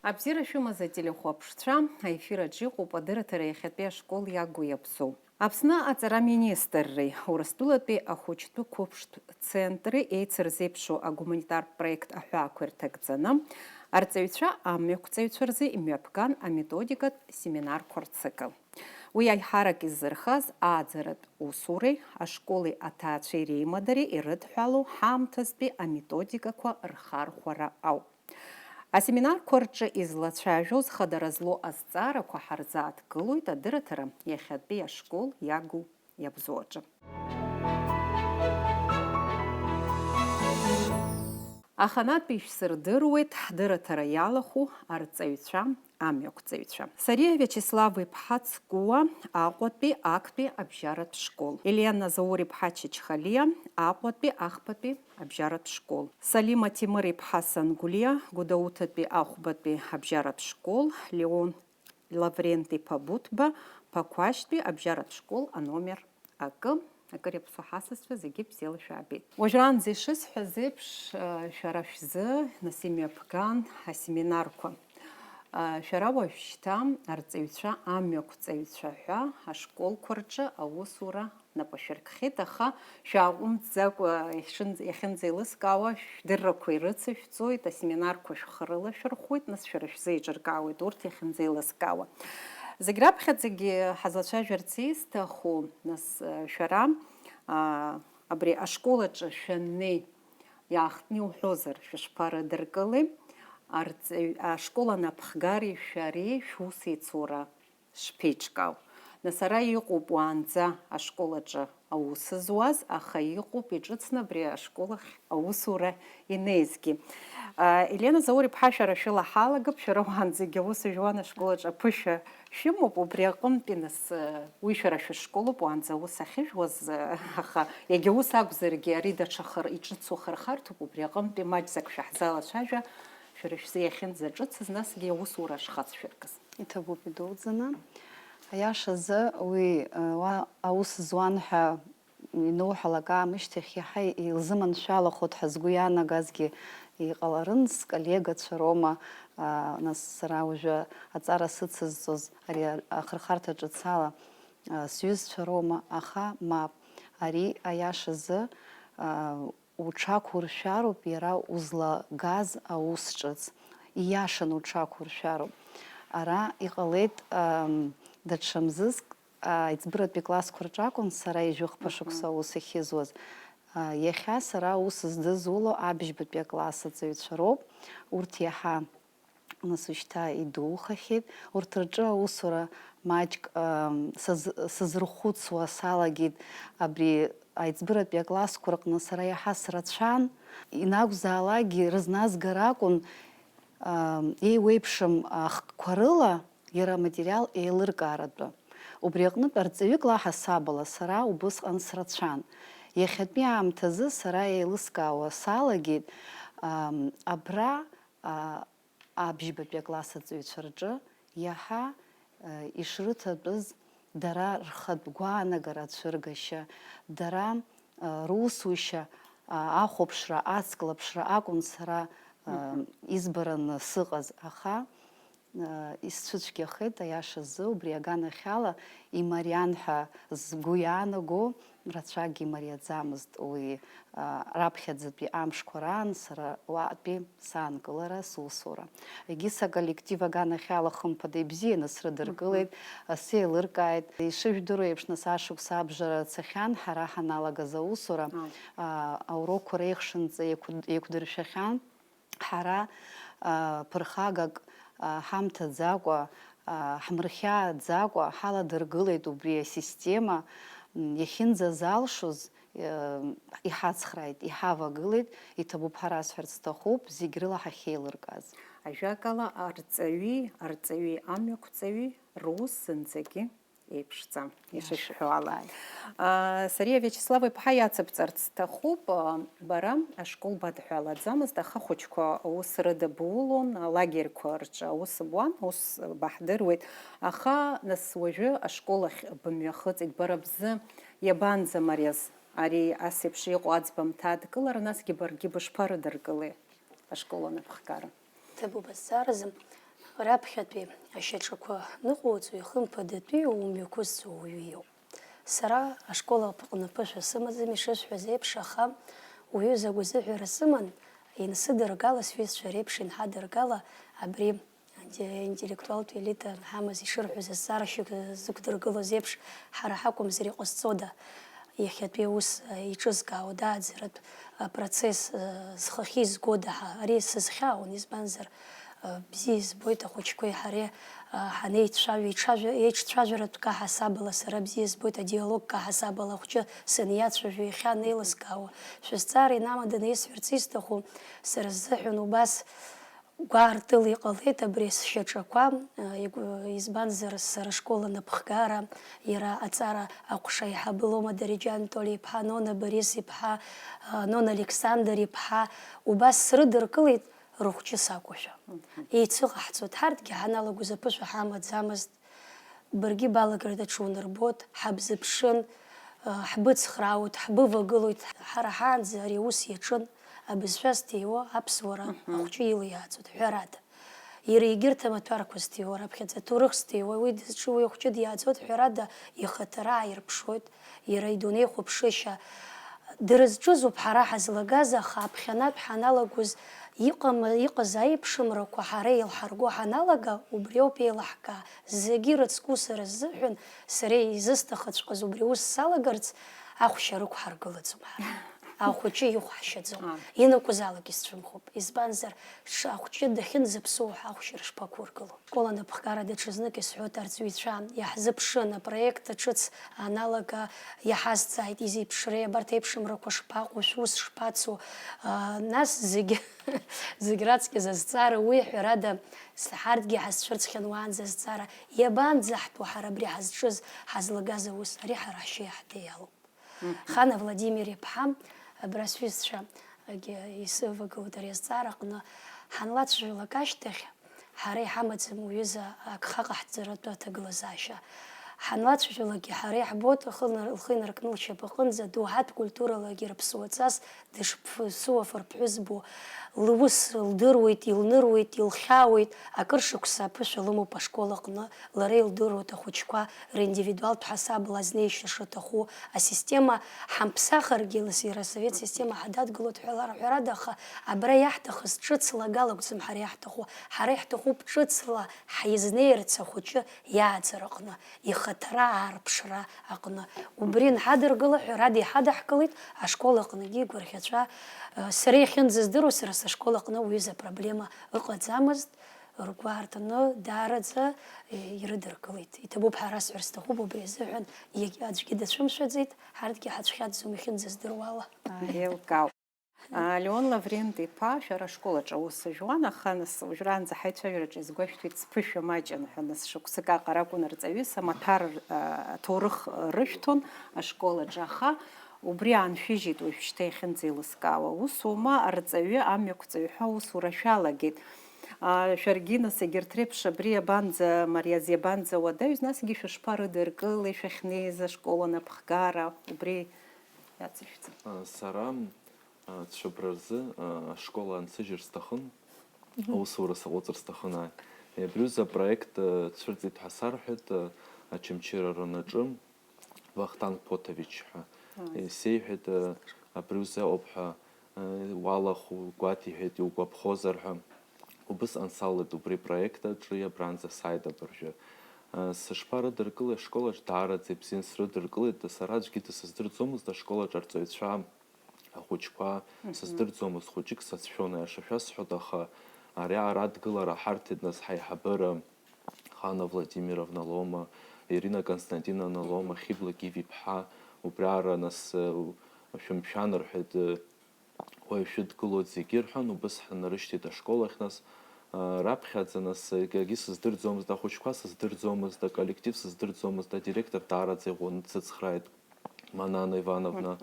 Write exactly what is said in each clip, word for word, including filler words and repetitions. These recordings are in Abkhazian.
Абзиара шәымаз, ателехәаԥшцәа, аефир аҿы иҟоуп адырраҭара иахьатәи ашкол иагу иабзоу. Аԥсны аҵара министрреи Урыстәылатәи ахәыҷтәы қәыԥштә центри еицырзеиԥшу агуманитартә проект аҳәаақәа ирҭагӡаны, арҵаҩцәа амҩақәҵаҩцәа рзы имҩаԥган аметодикатә семинарқәа рцикл. Уи аиҳарак изырхаз ааӡаратә усуреи ашколи аҭаацәеи реимадареи ирыдҳәалоу ҳаамҭазтәи аметодикақәа рхархәара ауп. Асеминарқәа рҿы излацәажәоз хадара злоу азҵаарақәа ҳарзааҭгылоит адырраҭара иахьатәи ашкол иагу иабзоу аҿы. Аханатәи ишәсырдыруеит ҳдырраҭара иалахәу арҵаҩцәа, амҩақәҵаҩцәа. Сариа Виачеслав-иԥҳа Цкуа Аҟәатәи актәи абжьаратә школ, Елена Заур-иԥҳа Чачхалиа Аҟәатәи ахԥатәи абжьаратә школ, Салима Ҭемыр-иԥҳа Сангәлиа Гәдоуҭатәи ахәбатәи абжьаратә школ, Леон Лаврент-иԥа Буҭба Ԥақәашьтәи абжьаратә школ аномер акы, акыр иаԥсоу ҳасасцәа зегьы бзиала шәаабеит. Уажәраанӡа ишысҳәаз еиԥш, шәара шәзы нас имҩаԥган асеминарқәа. Шәара уажәшьҭа арҵаҩцәа, амҩақәҵаҩцәа ҳәа ашколқәа рҿы аусура нап шәыркхеит, аха шәааҟәымҵӡакәа иахьын-, иахьынӡеилыскаауа шәдыррақәа ирыцышәҵоит, асеминарқәа шәхы рылашәырхәоит, нас шәара шәзы еиҿыркаауеит урҭ иахьынӡеилыскаауа. Зегь раԥхьаӡагьы ҳазлацәажәарц исҭаху, нас, шәара, а, абри ашкол аҿы шәаннеи, иаахтны иуҳәозар, шәышԥарыдыркылеи? Арҵаҩ-, ашкол анапхгареи шәареи шәусеицура шԥеиҿкаау? Нас ара иҟоуп уаанӡа ашкол аҿы аус зуаз, аха иҟоуп иҿыцны абри ашкол ахь аусура инеизгьы. А, Елена Заур-иԥҳа, шәара шәыла ҳалагап, шәара уаанӡагьы аус жәуан ашкол аҿы аԥышәа шәымоуп, убри аҟынтәи нас, э, уи шәара шәышколуп, уаанӡа аус ахьыжәуаз, э, аха иагьа ус акәзаргьы, ари даҽа хыр-, иҿыцу хырхарҭоуп, убри аҟынтәи маҷӡак шәаҳзалацәажәа, шәара шәзы иахьынӡаҿыцыз, насгьы аусура ашхацшәыргаз. Иҭабуп идуӡӡаны. Аиашазы уи, э, уа аус зуан ҳәа иноуҳалак аамышьҭахь иаҳа илзыманшәалахоит ҳәа згәы иаанагазгьы иҟаларын, сколлегацәа роума, а, нас сара уажәы аҵара сыцызҵоз ари ахырхарҭа ҿыц ала, а, сҩызцәа роума, аха мап, ари аиашазы, а, уҽақәуршәароуп иара узлагаз аус ҿыц. Ииашаны уҽақәуршәароуп. Ара иҟалеит, ам, даҽа мзызк, а, аиҵбыратәи классқәа рҿы акәын сара ижәохԥа Мгм. шықәса аус ахьызуаз. А, иахьа сара аус здызуло абжьбатәи акласс аҵаҩцәа роуп. Урҭ иаҳа нас ушьҭа идухахьеит. Урҭ рҿы аусура маҷк, ам, саз-, сазырхәыцуа салагеит. Абри аиҵбыратәи аклассқәа рҟны сара иаҳа срацәан. Ианакәзаалакгьы рызназгара акәын, ам, еиуеиԥшым ахкқәа рыла иара аматериал еилыркааратәы. Убри аҟнытә арҵаҩык лаҳасабала сара убысҟан срацәан. Иахьатәи аамҭазы сара еилыскаауа салагеит, ам, абра, а, абжьбатәи акласс аҵаҩцәа рҿы иаҳа, э, ишрыҭатәыз дара рхатә гәаанагара ацәыргашьа, дара, э, русушьа, а, ахәаԥшра, ацклаԥшра акәын сара, э, Мгм. избараны сыҟаз, аха, э, исцәыцәгьахеит, аиашазы, убри аганахьала имариан ҳәа згәы иаанаго рацәак имариаӡамызт уи, а, раԥхьаӡатәи амшқәа раан сара уаатәи саанкылара, сусура. Егьыс аколлектив аганахьала хымԥада ибзианы срыдыркылеит, Мгм. сеилыркааит. Ишыжәдыруа еиԥш, нас ашықәс абжара цахьан, ҳара ҳаналагаз аусура, Ааи. а, аурокқәа реихшынҵа еиқәд-, еиқәдыршәахьан. Ҳара, а, ԥырхагак, а, ҳамҭаӡакәа, а, ҳмырхьааӡакәа ҳаладыргылеит убри асистема, м, иахьынӡазалшоз, э, иҳацхрааит, иҳавагылеит, иҭабуп ҳәа расҳәарц сҭахуп, зегь рыла ҳахьеилыркааз. Ажәакала, арҵаҩи, арҵаҩи амҩақәҵаҩи рус зынӡагьы еиԥшӡам, Иашоуп. ишышәҳәо ала. Ааи. А, Сариа Виачеслав-иԥҳа, иацыбҵарц сҭахуп, а, бара ашкол бадҳәалаӡамызт, аха ахәыҷқәа аус рыдыбулон, алагерьқәа рҿы аус буан, ус баҳдыруеит. Аха нас уажәы ашкол ахь бымҩахыҵит, бара бзы иабанӡамариаз ари ас еиԥш иҟоу аӡбамҭа адкылара, насгьы баргьы бышԥарыдыркылеи ашкол анапхгара? Ҭабуп азҵааразы. Раԥхьатәи ашьаҿақәа ныҟоуҵои, хымԥадатәи умҩақәызҵо уаҩы иоуп. Сара ашкол аҟны ԥышәа сымаӡам, ишысҳәаз еиԥш, аха уаҩы закә азыҳәара сыман, инсыдыргала, сҩызцәа реиԥш инҳадыргала, абри интеллектуалтә елита ҳамаз ишырҳәоз азҵаара шьақә зықәдыргылоз еиԥш, ҳара ҳакәымзар иҟазҵода? Иахьатәи аус, э, еиҿызкаауа дааӡаратә, э, процесс, э, зхахьы изгода ҳәа, ари сызхьаауан, избанзар, э, бзиа избоит ахәыҷқәеи ҳареи, э, ҳанеицәажәо, еиҿажәа-, еиҿцәажәаратә каҳасабала сара бзиа избоит, адиалог каҳасабала ахәҷы саниацәажәо, иахьа анеилыскаауа, шәызҵаара инамаданы исҳәарц исҭаху, сара сзыҳәан убас гәаартыла иҟалеит абри сшьаҿақәа, э, игәы-, избанзар, сара ашкол анапхгара, иара аҵара аҟәша аиҳабы Лома Дариџьа Анатоли-иԥҳа, Нона Борис-иԥҳа, э, Нона Александр-иԥҳа, убас срыдыркылеит рыхәҷы сакәушәа. Мгм. Еицыҟаҳҵоит, ҳарҭгьы ҳаналагоз аԥышәа ҳамаӡамызт. Баргьы балагара даҽа унарбоит, ҳабзыԥшын, э, ҳбыцхраауеит, ҳбывагылоит. Ҳара ҳаанӡа ари аус иаҿын, абызшәа зҭиуа аԥсуара Мгм. ахәҷы илиааӡоит, ҳәарада. Иара егьырҭ амаҭәарқәа зҭиуа, раԥхьаӡа аҭоурых зҭиуа, уи дызҿу уи ахәҷы диааӡоит, ҳәарада, ихаҭара ааирԥшуеит, иара идунеихәаԥшышьа дара зҿызоуп ҳара ҳазлагаз, аха аԥхьанатә ҳаналагоз иҟам-, иҟаз аиԥшымрақәа ҳара еилҳарго ҳаналага, убри ауп еилаҳкаа. Зегьы ирыцку сара сзыҳәан, сара изысҭахыҵәҟьаз убри аус салагарц ахәшьа рықәҳаргылаӡом ҳара. Ахәыҷы ихәаҳшьаӡом. Аа. Инықәызаалак исцәымӷуп. Избанзар, ш-, ахәҷы дахьынӡаԥсоу ҳәа ахәшьара шԥақәургыло? Школ анапхгара даҽазнык исҳәоит арҵаҩцәа, иаҳзыԥшын, апроект ҿыц аналага иаҳазҵааит, изеиԥшреи, абарҭ аиԥшымрақәа шԥаҟоу, шәус шԥацу? Аа, нас зегь, зегь раҵкьыс азҵаара уи, ҳәарада, ҳарҭгьы ҳазцәырҵхьан уаанӡа азҵаара, иабанӡаҳтәу ҳара абри ҳазҿыз, ҳазлагаз аус, ари ҳара ҳшьеи ҳдеи алоуп. Мгм. Хана Владимир-иԥҳа, абра сҩызцәа, агьы исывагылоит ари азҵаара аҟны, ҳанлацәажәалак ашьҭахь, ҳара иҳамаӡам уҩыза агха ҟаҳҵаратәы аҭагылазаашьа. Ҳанлацәажәалакгьы ҳара иаҳбоит, лхы нар-, лхы инаркны лшьапаҟынӡа доуҳатә культуралагьы рыԥсуаҵас дышԥсуа фырԥҳәызбу, лус лдыруеит, илныруеит, илхьаауеит, акыр шықәса аԥышәа лымоуп ашкол аҟны, лара илдыруеит ахәыҷқәа рындивидуалтә ҳасабла азнеишьа шаҭаху, асистема ҳамԥсахыргьы, лас-, иара асовет система ҳададгылоит ҳәа лара ҳәарада, аха абра иаҳҭахыз ҿыцла акала акәӡам ҳара иаҳҭаху, ҳара иаҳҭахуп ҿыцла ҳизнеирц ахәыҷы иааӡара аҟны, ихаҭара аарԥшра аҟны. Убри анҳадыргыла, ҳәарада, иҳадаҳкылеит ашкол аҟныгьы игәырӷьаҵәа. Сара иахьынӡаздыруа, сара сышкол аҟны уҩыза проблема ыҟаӡамызт, ргәы аартны даараӡа ирыдыркылеит. Иҭабуп ҳәа расҳәар сҭахуп убри азыҳәан, иагь-, аӡәгьы дацәымшәаӡеит, ҳарҭгьы ҳацәхьаҵӡом иахьынӡаздыруа ала. Еилкаауп. А, Леон Лаврент-иԥа, шәара ашкол аҿы аус ажәуан, аха нас уажәраанӡа ҳаицәажәараҿы иазгәашәҭоит, сԥышәа маҷын ҳәа, нас шықәсык аҟара акәын арҵаҩыс, амаҭәар, а, аҭоурых рышәҭон ашкол аҿы, аха убри ааншәыжьит уажәшьҭа иахьынӡеилыскаауа. Усоума арҵаҩы, амҩақәҵаҩ ҳәа аусура шәалагеит. А, шәаргьы, нас, егьырҭ реиԥш абри иабанӡа, Мариаз иабанӡа уадаҩыз, насгьы шәышԥарыдыркылеи шәахьнеиз ашкол анапхгара, убри иацышәҵа. А, сара Ацәыббра рзы, а, ашкол аансыжьыр сҭахын, аусура саҟәыҵыр сҭахын, ааи. Абри аҩыза апроект, а, цәырҵит ҳәа сарҳәеит, а, Очамчыра аранаҿы, Вахтанг Ԥоҭович ҳәа. Исеиҳәеит, а, абри аҩыза ыҟоуп ҳәа, а, уалахәгәаҭеиҳәеит, иугәаԥхозар ҳәа. Убысҟан салалеит убри апроект аҿы, абранӡа сааит абыржәы. А, сышԥарыдыркылеи ашкол аҿы, даараӡа ибзиан срыдыркылеит, сара аӡәгьы дысыздырӡомызт ашкол аҿы арҵаҩцәа. Ахәыҷқәа, сыздырӡомызт, хәыҷык сацәшәон, аиаша шәасҳәоит, аха ари аара адгылара ҳарҭеит, нас, ҳаиҳабыра Хана Владимировна Лома, Ирина Константиновна Лома, Хьыбла Гиви-иԥҳа, убри аара, нас, шәымшәан, рҳәеит, уаҩ шәыдгылоит зегьы, рҳәан, убыс ҳнарышьҭит ашкол ахь, нас, раԥхьаӡа, нас, акгьы сыздырӡомызт, ахәыҷқәа сыздырӡомызт, аколлектив сыздырӡомызт, адиректор даараӡа иӷәӷәаны дсыцхрааит. Манана Ивановна,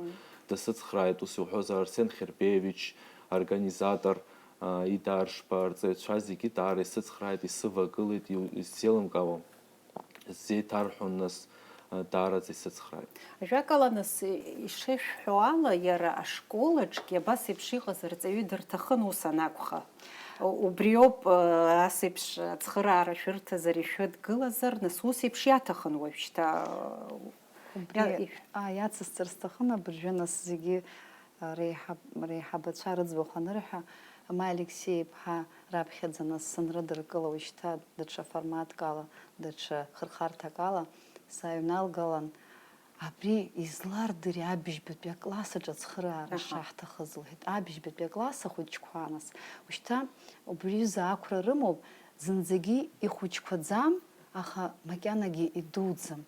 дысыцхрааит, ус иуҳәозар, Арсен Хербеевич, организатор, а, Ида Аршба, арҵаҩцәа зегьы даара исыцхрааит, исывагылеит, иу-, исзеилымкаауа, сзеиҭарҳәон, нас, а, даараӡа исыцхрааит. Ажәакала, нас, ишышәҳәо ала, иара ашкол аҿгьы абас еиԥш иҟаз арҵаҩы дырҭахын, ус анакәха. Убриоуп, ас еиԥш ацхыраара шәырҭаз ари шәыдгылазар, нас ус еиԥш иаҭахын уажәшьҭа. Убри, Иа-, ишә- аа, иацысҵар сҭахын абыржәы, нас зегьы, а, реиҳаб-, реиҳабацәа рыӡбахә анырҳәа, Маи Алексеи-иԥҳа раԥхьаӡа нас санрыдыркыла, уажәшьҭа даҽа форматк ала, даҽа хырхарҭак ала сааҩналгалан, абри излардыри абыжьбатәи акласс аҿы ацхыраара Аҳа. шаҳҭахыз, лҳәеит. Абыжьбатәи акласс ахәыҷқәа, нас, ушьҭа убри аҩыза ақәра рымоуп, зынӡагьы ихәыҷқәаӡам, аха макьанагьы идуӡӡам.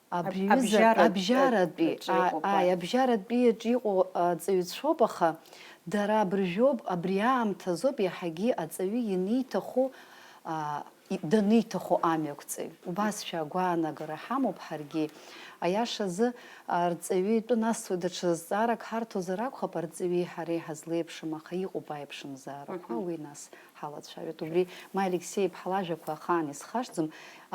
Абри Аб-, аҩыза абжьаратә, абжьаратәи, аҿы а, иҟоуп, ааи, ааи. Абжьаратәи аҿы иҟоу аҵаҩцәоуп, аха дара абыржәоуп, абри аамҭазоуп иаҳагьы аҵаҩы ианиҭаху, а, и-, даниҭаху амҩақәҵаҩ. Убасшәа агәаанагара ҳамоуп ҳаргьы. Аиашазы, арҵаҩы итәы насуеит, даҽа зҵаарак ҳарҭозар акәхап, арҵаҩи ҳареи ҳазлеиԥшым, аха иҟоуп аиԥшымзаарақәа, Мгм. уи нас ҳалацәажәоит. Убри Маи Алексеи-иԥҳа лажәақәа ахаан исхашҭӡом,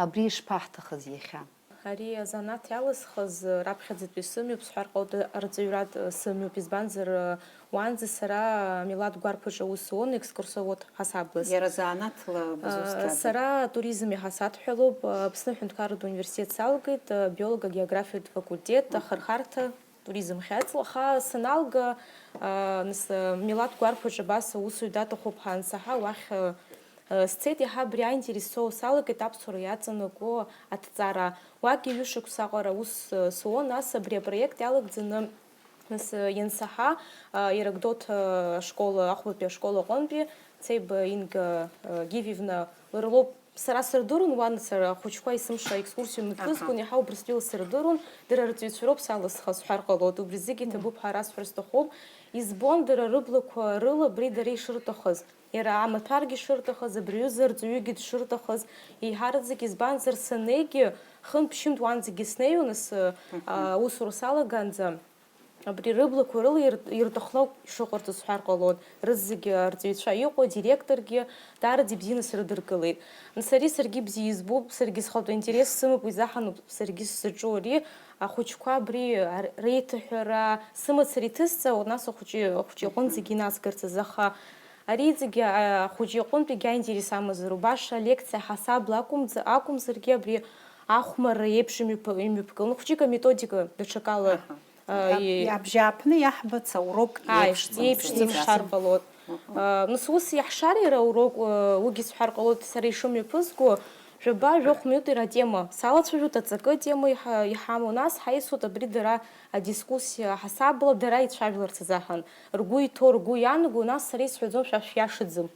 абри ишԥаҳҭахыз иахьа? Ари азанааҭ иалысхыз раԥхьаӡатәи сымҩоуп, сҳәар ҟалоит, арҵаҩратә сымҩоуп, избанзар, уаанӡа сара амилаҭ гәарԥ аҿы аус зуан, екскурсовод ҳасаблас. Иара занааҭла бызусҭада? Сара атуризм иҳасадҳәалоуп, Аԥсны аҳәынҭқарратә университет салгеит, абиолого-географиатә факультет, Мгм. ахырхарҭа, туризм хьаҵла. Аха саналга, а, нас, а, милаҭ гәарԥ аҿы абас аусуҩ даҭахуп ҳәа ансаҳа, уахь, а, а, сцеит, иаҳа абри аинтерес соуа салагеит аԥсуара иаҵанакуа аҭҵаара. Уагьы ҩышықәса аҟара аус, а, суон, нас абри апроект иалагӡаны, нас, а, иансаҳа, а, Иродот, а, ашкол, ахәбатәи ашкол аҟынтәи Цеиба Инга, а, Гивиевна лара лоуп. Сара сырдыруан, уан сара ахәыҷқәа есымша аекскурсиа мҩаԥызгон, Аҳа. иаҳа Убрыскьыл сырдыруан, дара рҵаҩцәа роуп салызхыз, сҳәар ҟалоит. Убри зегьы Мгм. иҭабуп ҳәа расҳәар сҭахуп. Избон дара рыблақәа рыла абри дара ишырҭахыз. Иара амаҭәаргьы шырҭахыз, абри аҩыза арҵаҩыгьы дшырҭахыз, еиҳараӡак, избанзар, саннеигьы, хынтә-ԥшьынтә уанӡагьы снеиуан, ас, Мгм. а, усура салаганӡа. Абри рыблақәа рыла ир-, ирҭахны ауп ишыҟарҵо сҳәар ҟалон. Рызегьы арҵаҩцәа иҟоу, адиректоргьы даараӡа ибзианы срыдыркылеит. Нас ари саргьы бзиа избоуп, саргьы схатәы интерес сымоуп, уи заҳаноуп саргьы сзаҿу ари, ахәыҷқәа абри ар-, реиҭаҳәара, сымацара иҭысҵаауа, нас ахәыҷы, ахәыҷы иҟынӡагьы инацгарц азы, аха ари иҵегьы, а, ахәыҷы иҟынтәигьы аинтерес амазароуп. Баша алекциа ҳасабла акәымӡа-, акәымзаргьы абри ахәмарра еиԥш имҩаԥ-, имҩаԥгылан. Хәыҷык аметодика даҽакала Аҳа. А, Иаб-, и- иабжьааԥны иаҳбац аурок Ааи, еиԥшӡам еиԥш, сыӡбац. еиԥшҳар ҟалоит. Мгм. А, нас ус иаҳшар иара аурок, а, уигьы сҳәар ҟалоит, сара ишымҩаԥызго, жәаба, жәохә минуҭ иара атема. Салацәажәоит, аҵакы атема иҳа-, иҳамоу, нас ҳаисуеит абри дара адискуссиа ҳасабла, дара ицәажәаларц азыҳәан. Ргәы иҭоу, ргәы ианаго, нас сара исҳәаӡом, шәа шәиашаӡам.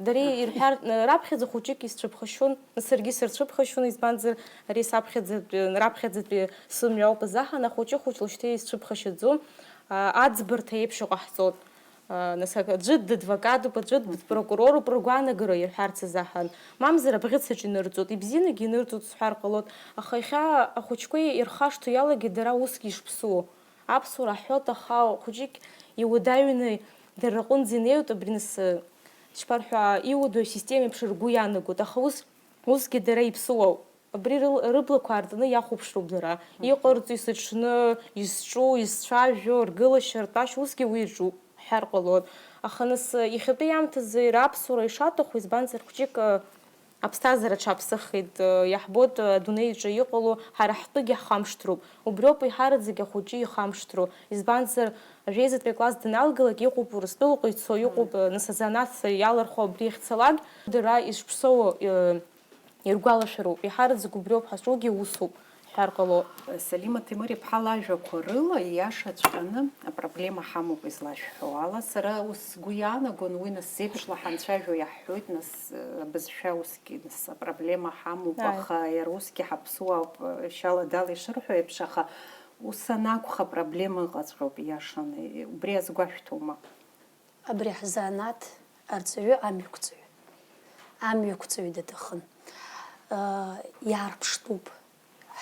Дара ирҳәар, раԥхьаӡа хәыҷык исцәыԥхашьон, саргьы сырцәыԥхашьон, избанзар, ари саԥхьаӡатәи, раԥхьаӡатәи сымҩа ауп азыҳәан, ахәыҷы хәыҷла шьҭа исцәыԥхашьаӡом, а, аӡбарҭа еиԥш иҟаҳҵоит. А, нас, аӡәы дадвокатуп, аӡәы дпрокуроруп, ргәаанагара ирҳәарц азыҳәан. Мамзар, абӷьыц аҿы инырҵоит, ибзианагьы инырҵоит сҳәар ҟалоит, аха иахьа ахәыҷқәа ирхашҭуа иалагеит дара усгьы ишԥсуоу. Аԥсуара ҳҳәоит, аха хәыҷык иуадаҩны дара рҟынӡа инеиуеит, абри нас, ишԥарҳәа, иуадаҩу асистема еиԥш ргәы иаанагоит, аха ус, усгьы дара иԥсуоуп. Абри рыл-, рыблақәа аартны иахәаԥшроуп дара. Мгм. Иҟарҵо, исыҽны, изҿу, изцәажәо, ргылашьа, ртәашьа, усгьы уи иаҿуп, ҳҳәар ҟалоит. Аха нас, иахьатәи аамҭазы иара аԥсуара ишаҭаху, избанзар, хәыҷык, Аԥсҭазаара аҽаԥсахит, э, иаҳбоит, э, адунеи аҿы иҟало, ҳара ҳтәыгьы ҳхамышҭроуп. Убриоуп еиҳараӡак ахәыҷы ихамышҭроу. Избанзар, жәеизатәи акласс даналгалак иҟоуп Урыстәылаҟа ицо, иҟоуп, э, нас азанааҭ иалырхуа абри иахьцалак, дара ишԥсоу, э, иргәалашәароуп. Еиҳараӡак убриоуп ҳазҿугьы усоуп. ҳәар ҟало. Салима Ҭемыр-иԥҳа лажәақәа рыла, ииашаҵәҟьаны апроблема ҳамоуп излашәҳәо ала. Сара ус сгәы иаанагон, уи нас зеиԥшла ҳанцәажәо иаҳҳәоит, нас, э, абызшәа усгьы, нас апроблема ҳамоуп, Ааи. аха иара усгьы ҳаԥсуаауп, э, шьала-дала ишырҳәо еиԥш, аха ус анакәха, апроблема ыҟаҵәҟьоуп, ииашаны, убри азгәашәҭома? Абри ҳзанааҭ арҵаҩы амҩақәҵаҩы. Амҩақәҵаҩы даҭахын. Иаарԥштәуп.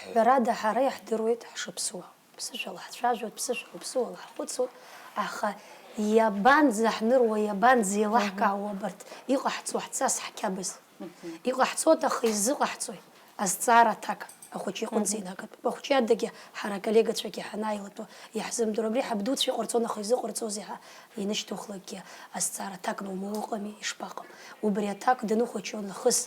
Ҳәарада, ҳара иаҳдыруеит ҳшыԥсуа. Ԥсышәала ҳцәажәоит, ԥсышәала ԥсуала ҳхәыцуеит. Аха иабанӡаҳныруа, иабанӡеилаҳкаауа абарҭ иҟаҳҵо ҳҵас ҳқьабз? Иҟаҳҵоит, аха изыҟаҳҵои? Азҵаара аҭак. Ахәыҷы иҟынӡа инагатәуп. Ахәыҷы адагьы ҳара аколлегацәагьы ҳанааилатәо иаҳзымдыруа, абри ҳабдуцәа иҟарҵон, аха изыҟарҵозеи ҳәа инышьҭухлакгьы азҵаара аҭак наумоуа ыҟами, ишԥаҟам? Убри аҭак даныхәыҷу нахыс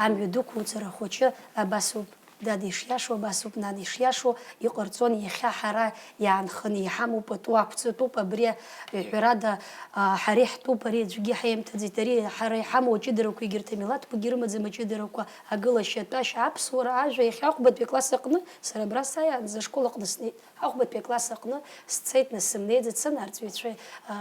амҩа дықәуҵар ахәыҷы абас ауп, дад ишиашоу, абас ауп, нан ишиашоу, иҟарҵон, иахьа ҳара иаанханы иҳамоу пату ақәҵатәуп, абри ҳәарада, а, ҳара иаҳтәуп, ари аӡәгьы ҳаимҭаӡеит, ари ҳара иҳамоу аҷыдарақәа, егьырҭ амилаҭқәагьы рымаӡам аҷыдарақәа, агылашьа, атәашьа, аԥсуара, ажәа, иахьа ахәбатәи акласс аҟны, сара абра сааиаанӡа ашкол аҟны снеит, ахәбатәи акласс аҟны сцеит, нас сымнеиӡац, сынарҵаҩцәа, а,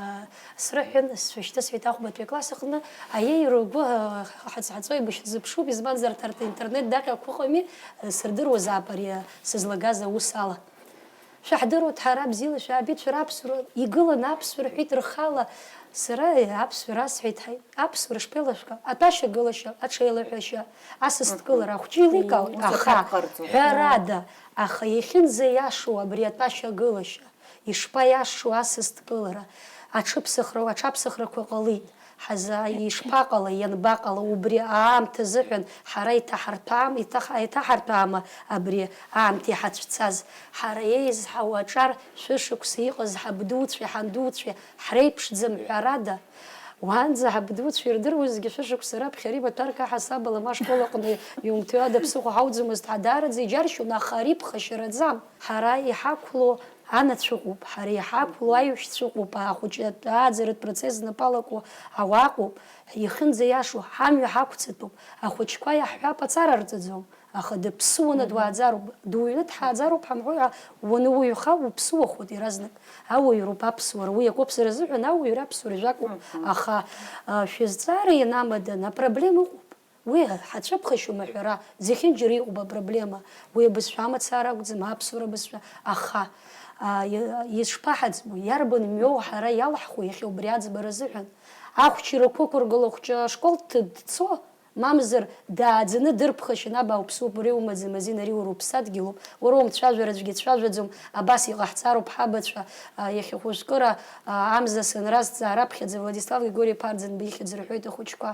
срыҳәан, сшәышьҭысҳәеит ахәбатәи акласс аҟны, аиеи ргәы, а, ҳаҵ-ҳаҵо еибашьзыԥшуп, избанзар, арҭ, арҭ интернет даҟьақәа ыҟами, а, сырдыруазаап ари, а, сызлагаз аус ала. Шәаҳдыруеит, ҳара бзиала шәаабеит, шәара аԥсуара, игылан аԥсуара, рҳәеит рхала, сара аԥсуара асҳәеит, ҳаи, аԥсуара шԥеилашәкаа, атәашьа-гылашьа, аҽеилаҳәашьа, асасдкылара, ахәҷы еиликаауеит, Ус аха аҭак ҟарҵоит. Ҳәарада, аха иахьынӡаиашоу абри атәашьа-гылашьа, ишԥаиашоу асасдкылара, аҽыԥсахра, аҽаԥсахрақәа ҟалеит. Ҳаза-, ишԥаҟалеи, ианбаҟала, убри аамҭа азыҳәан ҳара иҭаҳарҭәаам-, иҭаҳ-, иҭаҳарҭәаама абри аамҭа иҳацәцаз? Ҳара еизҳау аҿар шәышықәса иҟаз ҳабдуцәеи ҳандуцәеи ҳреиԥшӡам, ҳәарада, уаанӡа ҳабдуцәа ирдыруазгьы шәышықәса раԥхьа ари маҭәарк аҳасабала ма ашкол аҟны иумҭиуада ԥсыхәа ҳауӡомызт ҳәа, даараӡа иџьаршьон, аха ари ԥхашьараӡам. Ҳара иҳақәлоу анацәа ыҟоуп, ҳара иҳақәлоу аиужьцәа ыҟоуп, ахәыҷы ааӡаратә процесс знапы алаку ауаа ыҟоуп, ихьынӡаиашоу, ҳамҩа ҳақәҵатәуп, ахәыҷқәа иаҳҳәап, аҵара рҵаӡом, аха дыԥсыуаны дуааӡароуп, дуҩны дҳааӡароуп ҳамҳәои ҳәа, уануаҩха уԥсыуахоит иаразнак, ауаҩроуп аԥсуара, уи акоуп сара сзыҳәан ауаҩра аԥсуара жәакоуп, аха, а, шәызҵаара ианамаданы апроблема ыҟоуп. Уи ҳацәыԥхашьом аҳәара, зехьынџьара иҟоуп апроблема. Уи абызшәа амацара акәӡам, аԥсуара бызшәа. Аха, а, и-, ишԥаҳаӡбо, иарбан мҩоу ҳара иалаҳхуа иахьа убри аӡбара азыҳәан? Ахәҷы рықәықәыргыло ахәҷы ашкол дҭ-, дцо, мамзар дааӡаны дырԥхашьан, аб ауԥсуп, уара иумаӡам азин, ари уара уԥсадгьылуп, уара умцәажәар аӡәгьы дцәажәаӡом, абас иҟаҳҵароуп ҳабацәа, а, иахьа хәыжәкыра, а, амза санразҵаа раԥхьаӡа Владислав Григори-иԥа Арӡынба ихьӡ рҳәоит ахәыҷқәа.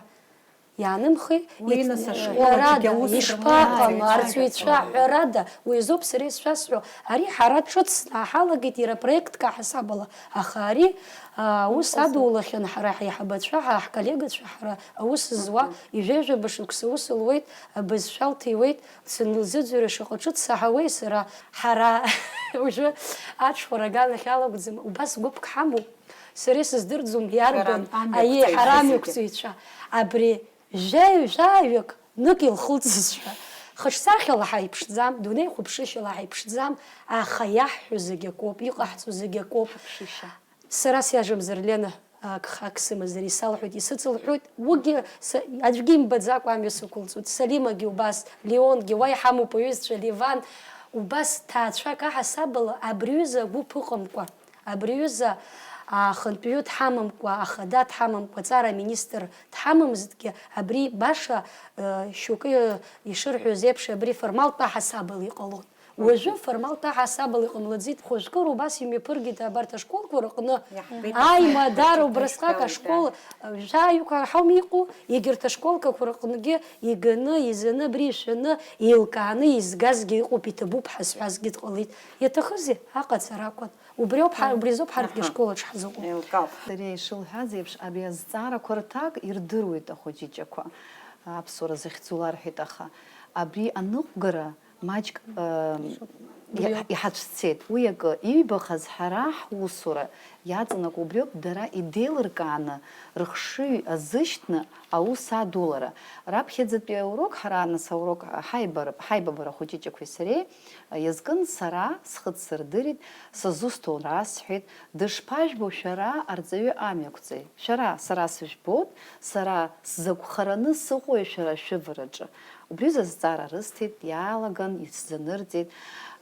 Иаанымхеи, Уи ит-, нас ашкол ҳәарада, аҿгьы аус ишԥаҟам, рымоуааит, арҵаҩцәа аҳәа-, ҳәарада, уи азоуп сара исшәасҳәо, ари ҳара ҿыцны ҳалагеит иара проектк аҳасабала, аха ари, а, аус Иҟазар. Адулахьан ҳара ҳаиҳабацәа, ҳа ҳколлегацәа ҳара аус зуа, Мгм. Ижәеижәаба шықәса аус луеит, абызшәа лҭиуеит, сынлзыӡырҩуа шаҟа ҿыц саҳауеи сара, ҳара уажәы аҽхәара аганахь алакәӡам, убас гәыԥк ҳамоуп. Сара исыздырӡом иарбан, Шәара амҩақәҵаҩцәа аиеи, ҳара зегьы. Амҩақәҵаҩцәа. Абри жәаҩ-, жәаҩык нык илхылҵызшәа. Хыҿсахьала ҳаиԥшӡам, дунеихәаԥшышьала ҳаиԥшӡам, аха иаҳҳәо зегь акоуп, иҟаҳҵо зегь акоуп. Ҳаԥшышьа. Сара сиажәамзар, Лена, ак-, ак сымазар, исалҳәоит, исыцылҳәоит, уигьы са-, аӡәгьы имбаӡакәа амҩа сықәылҵоит. Салимагьы убас, Леонгьы, уа иҳамоуп аҩызцәа, Леван, убас ҭаацәак аҳасабала абри аҩыза агәыԥ ыҟамкәа. Абри аҩыза, а, ахантәаҩы дҳамамкәа, ахада дҳамамкәа, аҵара аминистр дҳамамызҭгьы, абри баша, э, шьоукы ишырҳәоз еиԥш, абри формалтә аҳасабала иҟалон. Уажәы формалтә аҳасабала иҟамлаӡеит, хәажәкыра убас имҩаԥыргеит абарҭ ашколқәа рыҟны. Иаҳбеит, аимадара аҳ-, убрасҟак аҳ-, ашкол, э, жәаҩык ҳауми иҟоу, егьырҭ ашколқақәа рыҟныгьы иганы, изаны, абри ишәаны, еилкааны изгазгьы ыҟоуп, иҭабуп ҳәа зҳәазгьы дҟалеит. Иаҭахызеи? Аҟаҵара акәын. Убри ауп ҳа-, Ҳа-, убри азоуп ҳарҭгьы аҳа. Ашкол аҿы ҳзыҟоу. Еилкаауп. Сара ишылҳәаз еиԥш, абри азҵаарақәа рҭак ирдыруеит ахәыҷыҷақәа, аԥсуара захьӡу ларҳәеит, аха абри аныҟәгара маҷк, ы, Убри иа-, ауп. Иҳацәцеит. Уи акы, иҩбахаз ҳара ҳусура иаҵанакуа убри ауп, дара идеилыркааны, рыхшыҩ азышьҭны аус адулара. Раԥхьаӡатәи аурок, ҳара нас аурок ҳаибар-, ҳаибабара ахәыҷыҷақәеи сареи, Иазкын сара схы дсырдырит, сызусҭоу расҳәеит, дышԥажәбо шәара арҵаҩы амҩақәҵаҩ? Шәара, сара сыжәбоит, сара сзакәхараны сыҟои шәара шәывараҿы? Убри азҵаара рысҭеит, иаалаган исзанырҵеит,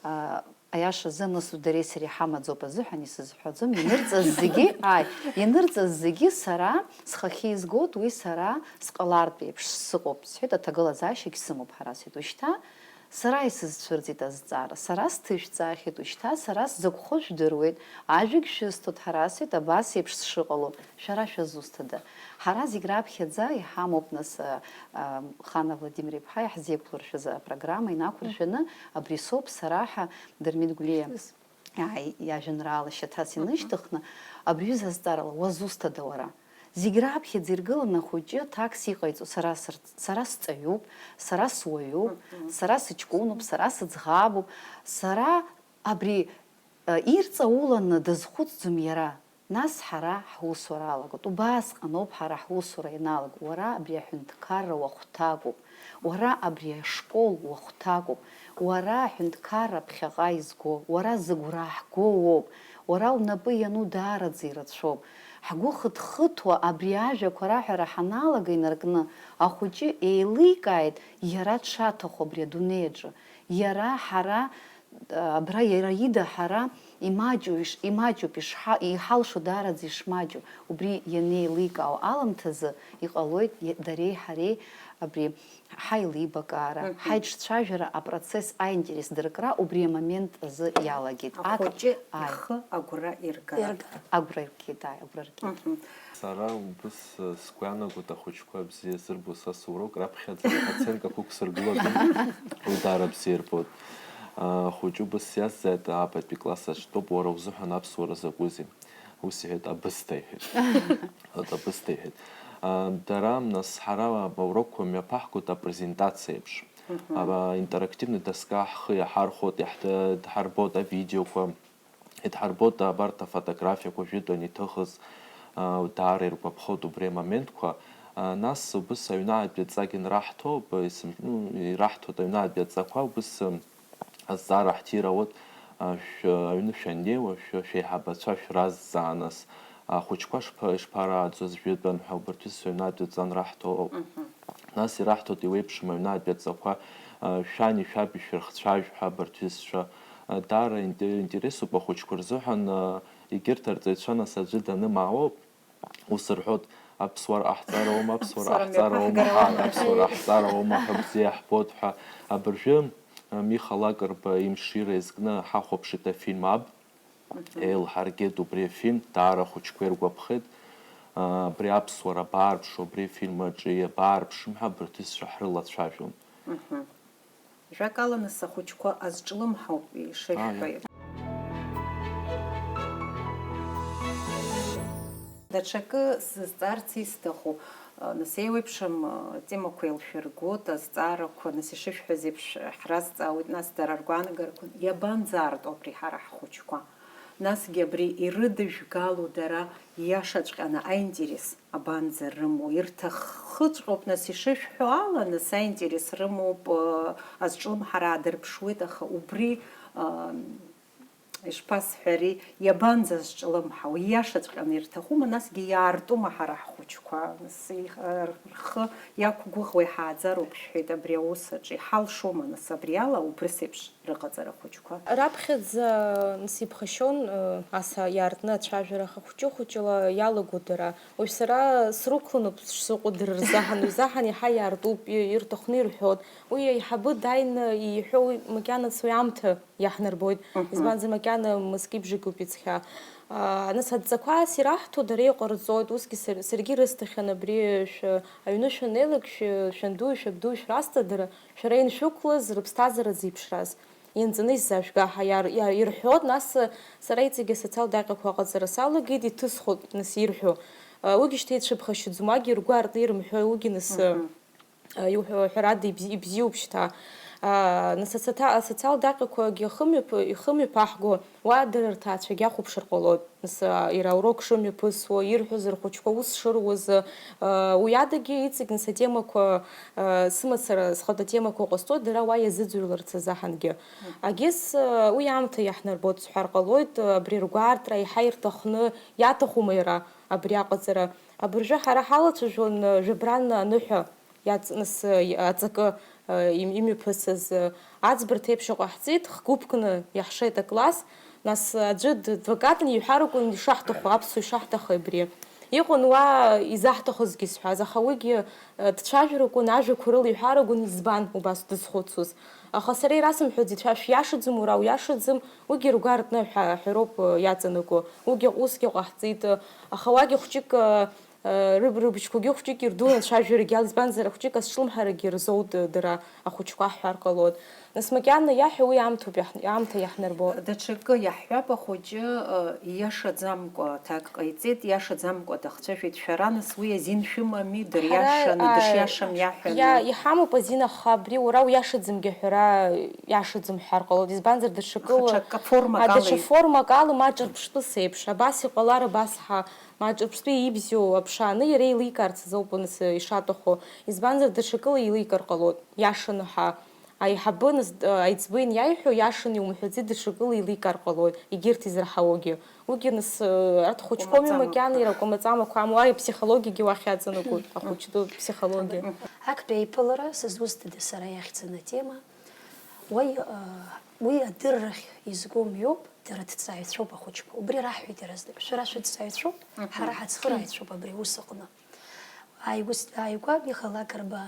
аа, аиашазы, нас дареи сареи ҳамаӡоуп азыҳәан исызҳәаӡом, ианырҵаз зегьы, ааи, ианырҵаз зегьы сара схахьы изгоит, уи сара сҟалартә еиԥш сыҟоуп, сҳәеит, аҭагылазаашьагь сымоуп ҳара, сҳәеит, ушьҭа Сара исызцәырҵит азҵаара, сара сҭышәҵаахьеит, ушьҭа сара сзакәхо жәдыруеит, ажәагь шәысҭоит, ҳара асеит абас еиԥш сшыҟало, шәара шәазусҭада? Ҳара зегь раԥхьаӡа иҳамоуп, нас, а, а, Хана Владимир-иԥҳа иаҳзеиқәлыршәыз апрограмма инақәыршәаны, абри соуп сара ҳәа Дырмит Гәлиа. Ааи, иажәеинраала шьаҭас инышьҭыхны, абри аҩыза азҵаарала, уазусҭада уара? Зегь раԥхьаӡа иргыланы ахәыҷы аҭакс иҟаиҵо, сара сырц-, сара сҵаҩуп, сара суаҩуп, сара сыҷкәынуп, сара сыӡӷабуп, сара абри, э, ирҵауланы дазхәыцӡом иара. Нас ҳара ҳусура алагоит. Убасҟаноуп ҳара ҳусура ианалага. Уара абри аҳәынҭқарра уахәҭакуп. Уара абри ашкол уахәҭакуп. Уара аҳәынҭқарра ԥхьаҟа изго, уара зыгәра ҳго уоуп. Уара унапы иану даараӡа ирацәоуп. Ҳгәы хыҭхыҭуа абри ажәақәа раҳәара ҳаналага инаркны, ахәыҷы еиликааит иара дшаҭаху абри адунеи аҿы. Иара ҳара, абра иара ида ҳара имаҷу иш-, имаҷуп ишҳа-, иҳалшо даараӡа ишмаҷу. Убри ианеиликаау аламҭазы иҟалоит иа-, дареи ҳареи абри ҳаилибакаара, ҳаиҿцәажәара апроцесс аинтерес дыркра убри амомент азы иалагеит. Ак-, Ахәыҷы ааи. ихы агәра иргар. Иргар. Агәра иргеит, ааи, агәра иргеит. Сара убыс, э, сгәы иаанагоит ахәыҷқәа бзиа зырбо са соуроуп, раԥхьаӡа аценкақәа ықәсыргылаӡом, уи даара бзиа ирбоит. А, ахәыҷы убыс иазҵааит, аабатәи класс аҿтәоуп, уара узыҳәан аԥсуара закәызеи? Ус иҳәеит, абысҭа иҳәеит. Вот, абысҭа иҳәеит. А, дара, нас, ҳара аурокқәа мҩаԥаҳгоит апрезентациа еиԥш. Ара интерактивный доска ҳхы иаҳархәоит, иаҳ-, дҳарбоит авидеоқәа. Идҳарбоит абарҭ афотографиақәа жәытәан иҭыхыз, а, даара иргәаԥхоит убри амоментқәа. А, нас убыс аҩны аатәи адҵагь анраҳҭо, ба-, исым-, ну, ираҳҭоит аҩны аатәи адҵақәа, убыс, м, азҵаара ҳҭируеит, а, шә-, аҩны шәаннеиуа, шә-, шәеиҳабацәа шәразҵаа, нас, ахәыҷқәа шԥа-, ишԥарааӡоз жәытәан ҳәа, убарҭ ҩызцәа аҩны аатәи адҵа анраҳҭо ауп. Нас ираҳҭоит еиуеиԥшым аҩны аатәи адҵақәа, а, шәани шәаби шәырхцәажә ҳәа, абарҭ ҩызцәа. Даара инте-, интересуп ахәыҷқәа рзыҳәан, егьырҭ арҵаҩцәа нас аӡәы данымаауа, ус рҳәоит, аԥсуара ҟаҳҵароума, аԥсуара Аԥсуара ҟаҳҵароума, мҩаԥаҳгароума. Ҳаи, аԥсуара ҟаҳҵароума ҳәа бзиа иаҳбоит ҳәа. Абыржәы, а, Миха Лакрба имшира иазкны ҳахәаԥшит афильм Аб. Еилҳаргеит убри афильм, даара ахәыҷқәа иргәаԥхеит. А, абри аԥсуара абаарԥшу, абри афильм аҿы иабаарԥшым ҳәа абарҭ ҩызцәа ҳрылацәажәон. Жәакала, нас, ахәыҷқәа азҿлымҳауп ишышәҳәо. Ааи. Даҽакы сызҵаарц исҭаху, нас, еиуеиԥшым темақәа еилшәыргоит, азҵаарақәа, нас, ишышәҳәаз еиԥш, ҳразҵаауеит, нас, дара ргәаанагарақәа, иабанӡаарту абри ҳара ҳхәыҷқәа? Насгьы абри ирыдыжәгало дара иашаҵәҟьаны аинтерес абанӡа рымоу? Ирҭаххыҵәҟьоуп, нас, ишышәҳәо ала, нас, аинтерес рымоуп, э, азҿлымҳара аадырԥшуеит, аха убри, э, ишԥасҳәари, иабанӡа азҿлымҳау? Ииашаҵәҟьаны ирҭахума, насгьы иаартума ҳара ҳхәыҷқәа? Нас, э, рхы иақәгәыӷуа иҳааӡароуп шәҳәеит абри аус аҿы. Иҳалшома, нас, абри ала убрыс еиԥш рыҟаҵара ахәыҷқәа. Раԥхьаӡа, нас, иԥхашьон, ы, ас иаартны ацәажәара, аха хәҷы-хәыҷла иалаго дара. Уажә сара срықәланоуп сшыҟоу дара рзаҳан, уи заҳан иаҳа иаартуп, и-, ирҭахны ирҳәоит. Уи аиҳабы дааины иҳәо, уи макьанац уи аамҭа иаҳнарбоит. Мгм. Избанзар, макьана мызки-бжаки ауп иҵхьа. А, нас адҵақәа ас ираҳҭо дара иҟарҵоит, усгьы сар-, саргьы ирысҭахьан абри шәы-, аҩны шәаннеилак, шәы-, шәанду, шәабду шәрасҭа дара, шәара иншәықәлаз рыԥсҭазаара зеиԥшраз. Ианҵаны исзаажәга ҳәа иар-, иа-, ирҳәоит, нас, сара иҵегьы асоциалтә даҟьақәа аҟаҵара салагеит, иҭысхуеит, нас, ирҳәо. Уигьы шьҭа ицәыԥхашьаӡом, уагьы иргәы аартны ирымҳәои, уигьы, нас, Мгм. а, иуҳәо, ҳәарада, ибзи-, ибзиоуп шьҭа. А, нас, асоциа-, асоциалтә даҟьақәагьы ахымҩаԥ-, ихымҩаԥаҳго, уа дара рҭаацәагьы ахәаԥшыр ҟалоит. Нас, а, иара аурок шымҩаԥысуа, ирҳәоз рхәыҷқәа ус шыруаз, а, уи адагьы иҵегь, нас, атемақәа, а, сымацара, схатәы темақәа ҟазҵо, дара уа иазыӡырҩларц азаҳангьы. Агьыс, а, уи аамҭа иаҳнарбоит, сҳәар ҟалоит, а, абри ргәаартра еиҳа ирҭахны, иаҭахума иара абри аҟаҵара? Абыржәы ҳара ҳалацәажәон, а, жәабран аныҳәа. Иаҵ-, нас, э, аҵакы, э, им-, имҩаԥысыз, э, аӡбарҭа еиԥш иҟаҳҵеит, хгәыԥкны иаҳшеит акласс, нас, э, аӡәы д-, ддвакатны иҳәаракәын ишаҳҭаху, аԥсуа ишаҳҭаху абри. Иҟан уа изаҳҭахызгьы сҳәаз, аха уигьы, э, дцәажәаракәын, ажәақәа рыла иҳәаракәын, избан убас дызхәыцуаз? Аха сара ирасымҳәаӡеит, шәа шәиашаӡам, уара уиашаӡам, уигьы ргәы аартны аҳәа-, аҳәароуп, э, иаҵанакуа. Уигьы усгьы ҟаҳҵеит, э, аха уагьы хәҷык, э, э, рыб-, рыбжьқәагьы хәҷык ирдуны ацәажәарагьы ала, избанзар, ахәҷык азҿлымҳарагьы рзоуд-, дара ахәыҷқәа ҳҳәар ҟалоит. Нас макьана иаҳәа уи аамҭоуп иаҳ-, аамҭа иаҳнарбо. Даҽакы иаҳҳәап, ахәыҷы, э, ииашаӡамкәа аҭак ҟаиҵеит, ииашаӡамкәа дахцәажәеит. Шәара, нас, уи азин шәымами, дыриашаны, ааи, дышиашам иаҳәаны? Иа-, иҳамоуп азин, аха абри уара уиашаӡамгьы аҳәара иашаӡам ҳҳәар ҟалоит, избанзар, даҽакыла, аха ҽакы формак а, даҽа ала и- формак ала, ма ҿырԥштәыс еиԥш, абас иҟалар, абас ҳа, ма ҿырԥштәы ибзиоу аԥшааны иара еиликаарц азоуп, нас, ишаҭаху, избанзар, даҽакыла еиликаар ҟалоит, иашаны ҳа. Аиҳабы, нас, аиҵбы ианиаиҳәо, иашаны иумҳәаӡеит, даҽакыла еиликаар ҟалоит, егьырҭ изырҳаугьы. Уигьы, нас, арҭ хәыҷқәоуми макьана, иара акәамаҵамақәа амоу, аи, аԥсихологиагьы уахь иаҵанакуеит, ахәыҷтәы ԥсихологиа. Актәи аиԥылара сызусҭада сара иахьӡын атема? Уи, а, уи адыррахь изгом иоуп, дара ҭҵааҩцәоуп ахәыҷқәа. Убри раҳҳәеит иаразнак, шәара шәыҭҵааҩцәоуп, ҳара ҳацхырааҩцәоуп абри аус аҟны. Ааигәа-, ааигәа Миха Лакрба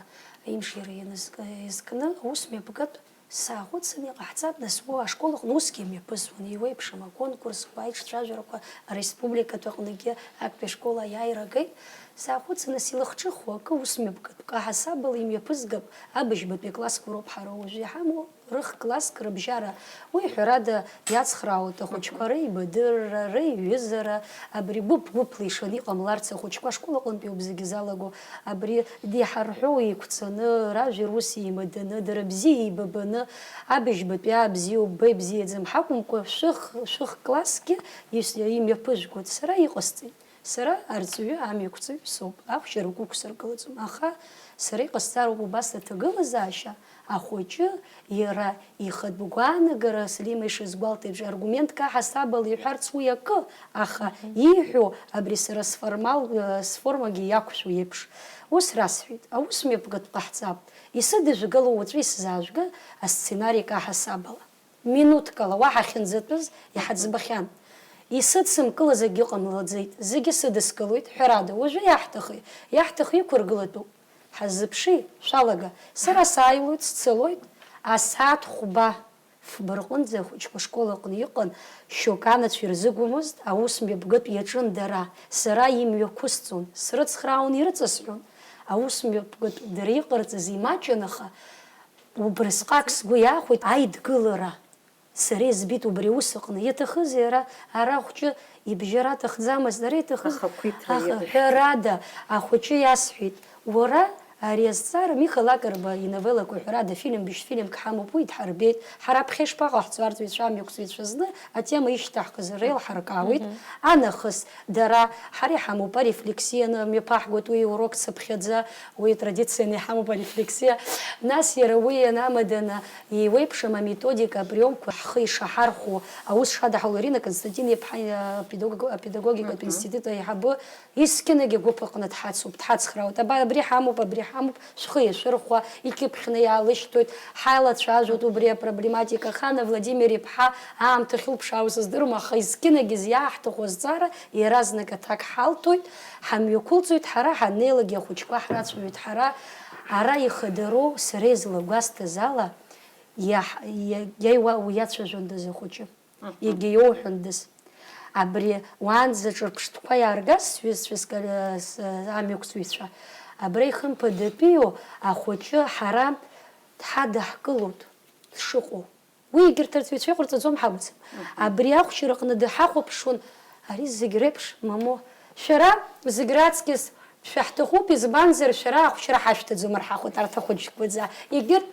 имшира ианызк-, иазкны аус мҩаԥгатә сааҟәыҵын, иҟаҳҵап, нас, уа ашкол аҟны усгьы имҩаԥысуан, еиуеиԥшым аконкурсқәа, аиҿцәажәарақәа ареспубликатә аҟныгьы актәи ашкол аиааира агеит. Сааҟәыҵын, нас, илахҿыху акы ус мҩаԥгатәк аҳасабала имҩаԥызгап, абыжьбатәи аклассқәа роуп ҳара уажәы иҳамоу. Рых-класск рыбжьара, уи, ҳәарада, иацхраауеит ахәыҷқәа реибадырра, реиҩызара, абри гәыԥ-гәыԥла ишаны иҟамларц ахәыҷқәа ашкол аҟынтәи ауп зегьы залаго, абри диҳарҳәо еиқәҵаны, ражәа рус еимаданы, дара бзиа еибабаны, абыжьбатәи аа бзиоуп, беи бзиаӡам ҳакәымкәа, шәых-, шәых классгьы ис-, имҩаԥыжәгоит, сара иҟасҵеит. Сара арҵаҩы амҩақәҵаҩ соуп, ахәшьара угәы ықәсыргылаӡом, аха сара иҟасҵароуп убас аҭагылазаашьа, ахәыҷы иара ихатә гәаанагара, Селима ишазгәалҭеит, аргументк аҳасабала иҳәарц уи акы, аха ииҳәо абри сара сформал-, сформагьы иақәшәо еиԥш. Ус расҳәеит, аус мҩаԥгатә ҟаҳҵап, исыдыжәгало уаҵәы исзаажәга асценарик аҳасабала. Минуҭкала уаҳа ахьынӡатәыз иҳаӡбахьан. Исыдсымкылаз акгьы ҟамлаӡеит, зегьы сыдыскылоит, ҳәарада, уажәы иаҳҭахи, иаҳҭаху иқәыргылатәуп. Ҳаззыԥши, шәалага, сара сааилоит, сцалоит, асааҭ хәба, фба рҟынӡа ахәыҷқәа ашкол аҟны иҟан, шьоук анацәа ирзыгомызт, аус мҩаԥгатә иаҿын дара, сара имҩақәысҵон, срыцхраауан, ирыҵасҳәон, аус мҩаԥгатә дара иҟарҵаз имаҷын, аха, Убрысҟак сгәы иахәеит аидгылара. Сара избеит убри аус аҟны. Иаҭахызеи ара, ара ахәҷы ибжьара аҭахӡамызт, ара иаҭахыз. Ахақәиҭра аха, иҟашәҵеит. Ҳәарада, ахәыҷы иасҳәеит, уара ари азҵаара, Миха Лакрба иновеллақәа, ҳәарада, фильм бжь-фильмк ҳамоуп, уи дҳарбеит. Ҳара ԥхьа ишԥаҟаҳҵо, арҵаҩцәа амҩақәҵаҩцәа зны атема ишьҭаҳкыз реилҳаркаауеит. Мгм. Анахыс, дара, ҳара иҳамоуп арефлексиа, аны мҩаԥаҳгоит, уи урок цыԥхьаӡа, уи традицианы иҳамоуп арефлексиа. Нас иара уи ианамаданы, еиуеиԥшым аметодика, априомқәа ҳхы ишаҳархәо, аус шадаҳало Ирина Константин-иԥҳа, апедагог-, апедагогикатә Мгм. институт аиҳабы, Есқьынагьы агәыԥ аҟны дҳацуп, дҳацхраауеит. Аба, абри ҳамоуп, абри ҳамоуп, шәхы иашәырхәа, икьыԥхьны иаалышьҭуеит, ҳаилацәажәоит убри апроблематика. Хана Владимир-иԥҳа аамҭа ахьылԥшаауа сыздыруам, аха есқьынагьы иааҳҭаху азҵаара иаразнак аҭак ҳалҭоит, ҳамҩақәылҵоит, ҳара ҳаннеилакгьы ахәыҷқәа ҳрацәажәоит, ҳара ара ихадароу, сара излагәасҭаз ала, иаҳ-, иа-, иаиуа уи иацәажәондаз ахәыҷы. Мгм. Егьа иоуҳәондаз. Абри уаанӡа ҿырԥштәқәа иааргаз сҩызцәа, ска-, с-, амҩақәҵаҩцәа, абра ихымԥадатәиу ахәыҷы ҳара дҳадаҳкылоит дшыҟоу. Уи егьырҭ арҵаҩцәа иҟарҵаӡом ҳакәӡам. Мгм. Абри ахәшьараҟны дҳахәаԥшуан, ари зегь реиԥш мамоу. Шәара зегь раҵкьыс шәаҳҭахуп, избанзар, шәара ахәшьара ҳашәҭаӡом рҳәахуеит арҭ ахәыҷқәаӡа. Егьырҭ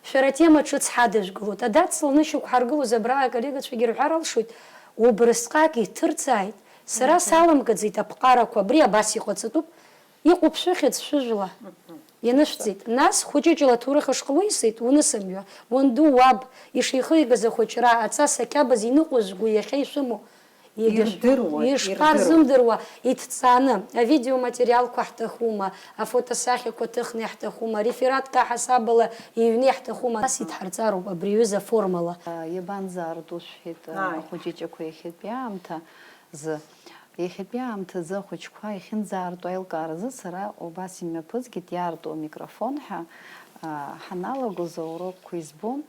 Шәара атема ҿыц ҳадыжәгалоит. Адацланы шьоук ҳаргылоз абра аколлегацәагьы рҳәар алшоит, убрысҟак иҭырҵааит. Сара Мгм. салымгаӡеит аԥҟарақәа, абри абас иҟаҵатәуп. Иҟоуп шәыхьӡ шәыжәла. Мгм. Ианышәҵеит. Нас хәыҷыҷыла аҭоурых ашҟа уисит, унысымҩа, уанду уаб, ишихигаз ахәыҷра, аҵас ақьабз иныҟәызго иахьа ишәымоу. Егьа Ирдыруа, ишԥарзымдыруа, ирдыруа. Иҭҵааны, авидеоматериалқәа ҳҭахума, афотосахьақәа ҭыхны иаҳҭахума, рефератк аҳасабала иҩны иаҳҭахума, нас идҳарҵароуп абри аҩыза аформала. Иабанӡаарту шәҳәеит, Ааи. Ахәыҷыҷақәа иахьатәи аамҭазы. Иахьатәи аамҭазы ахәыҷқәа иахьынӡаарту аилкааразы сара убас имҩаԥызгеит иаарту амикрофон ҳәа, Ҳаналагоз аурокқәа избон,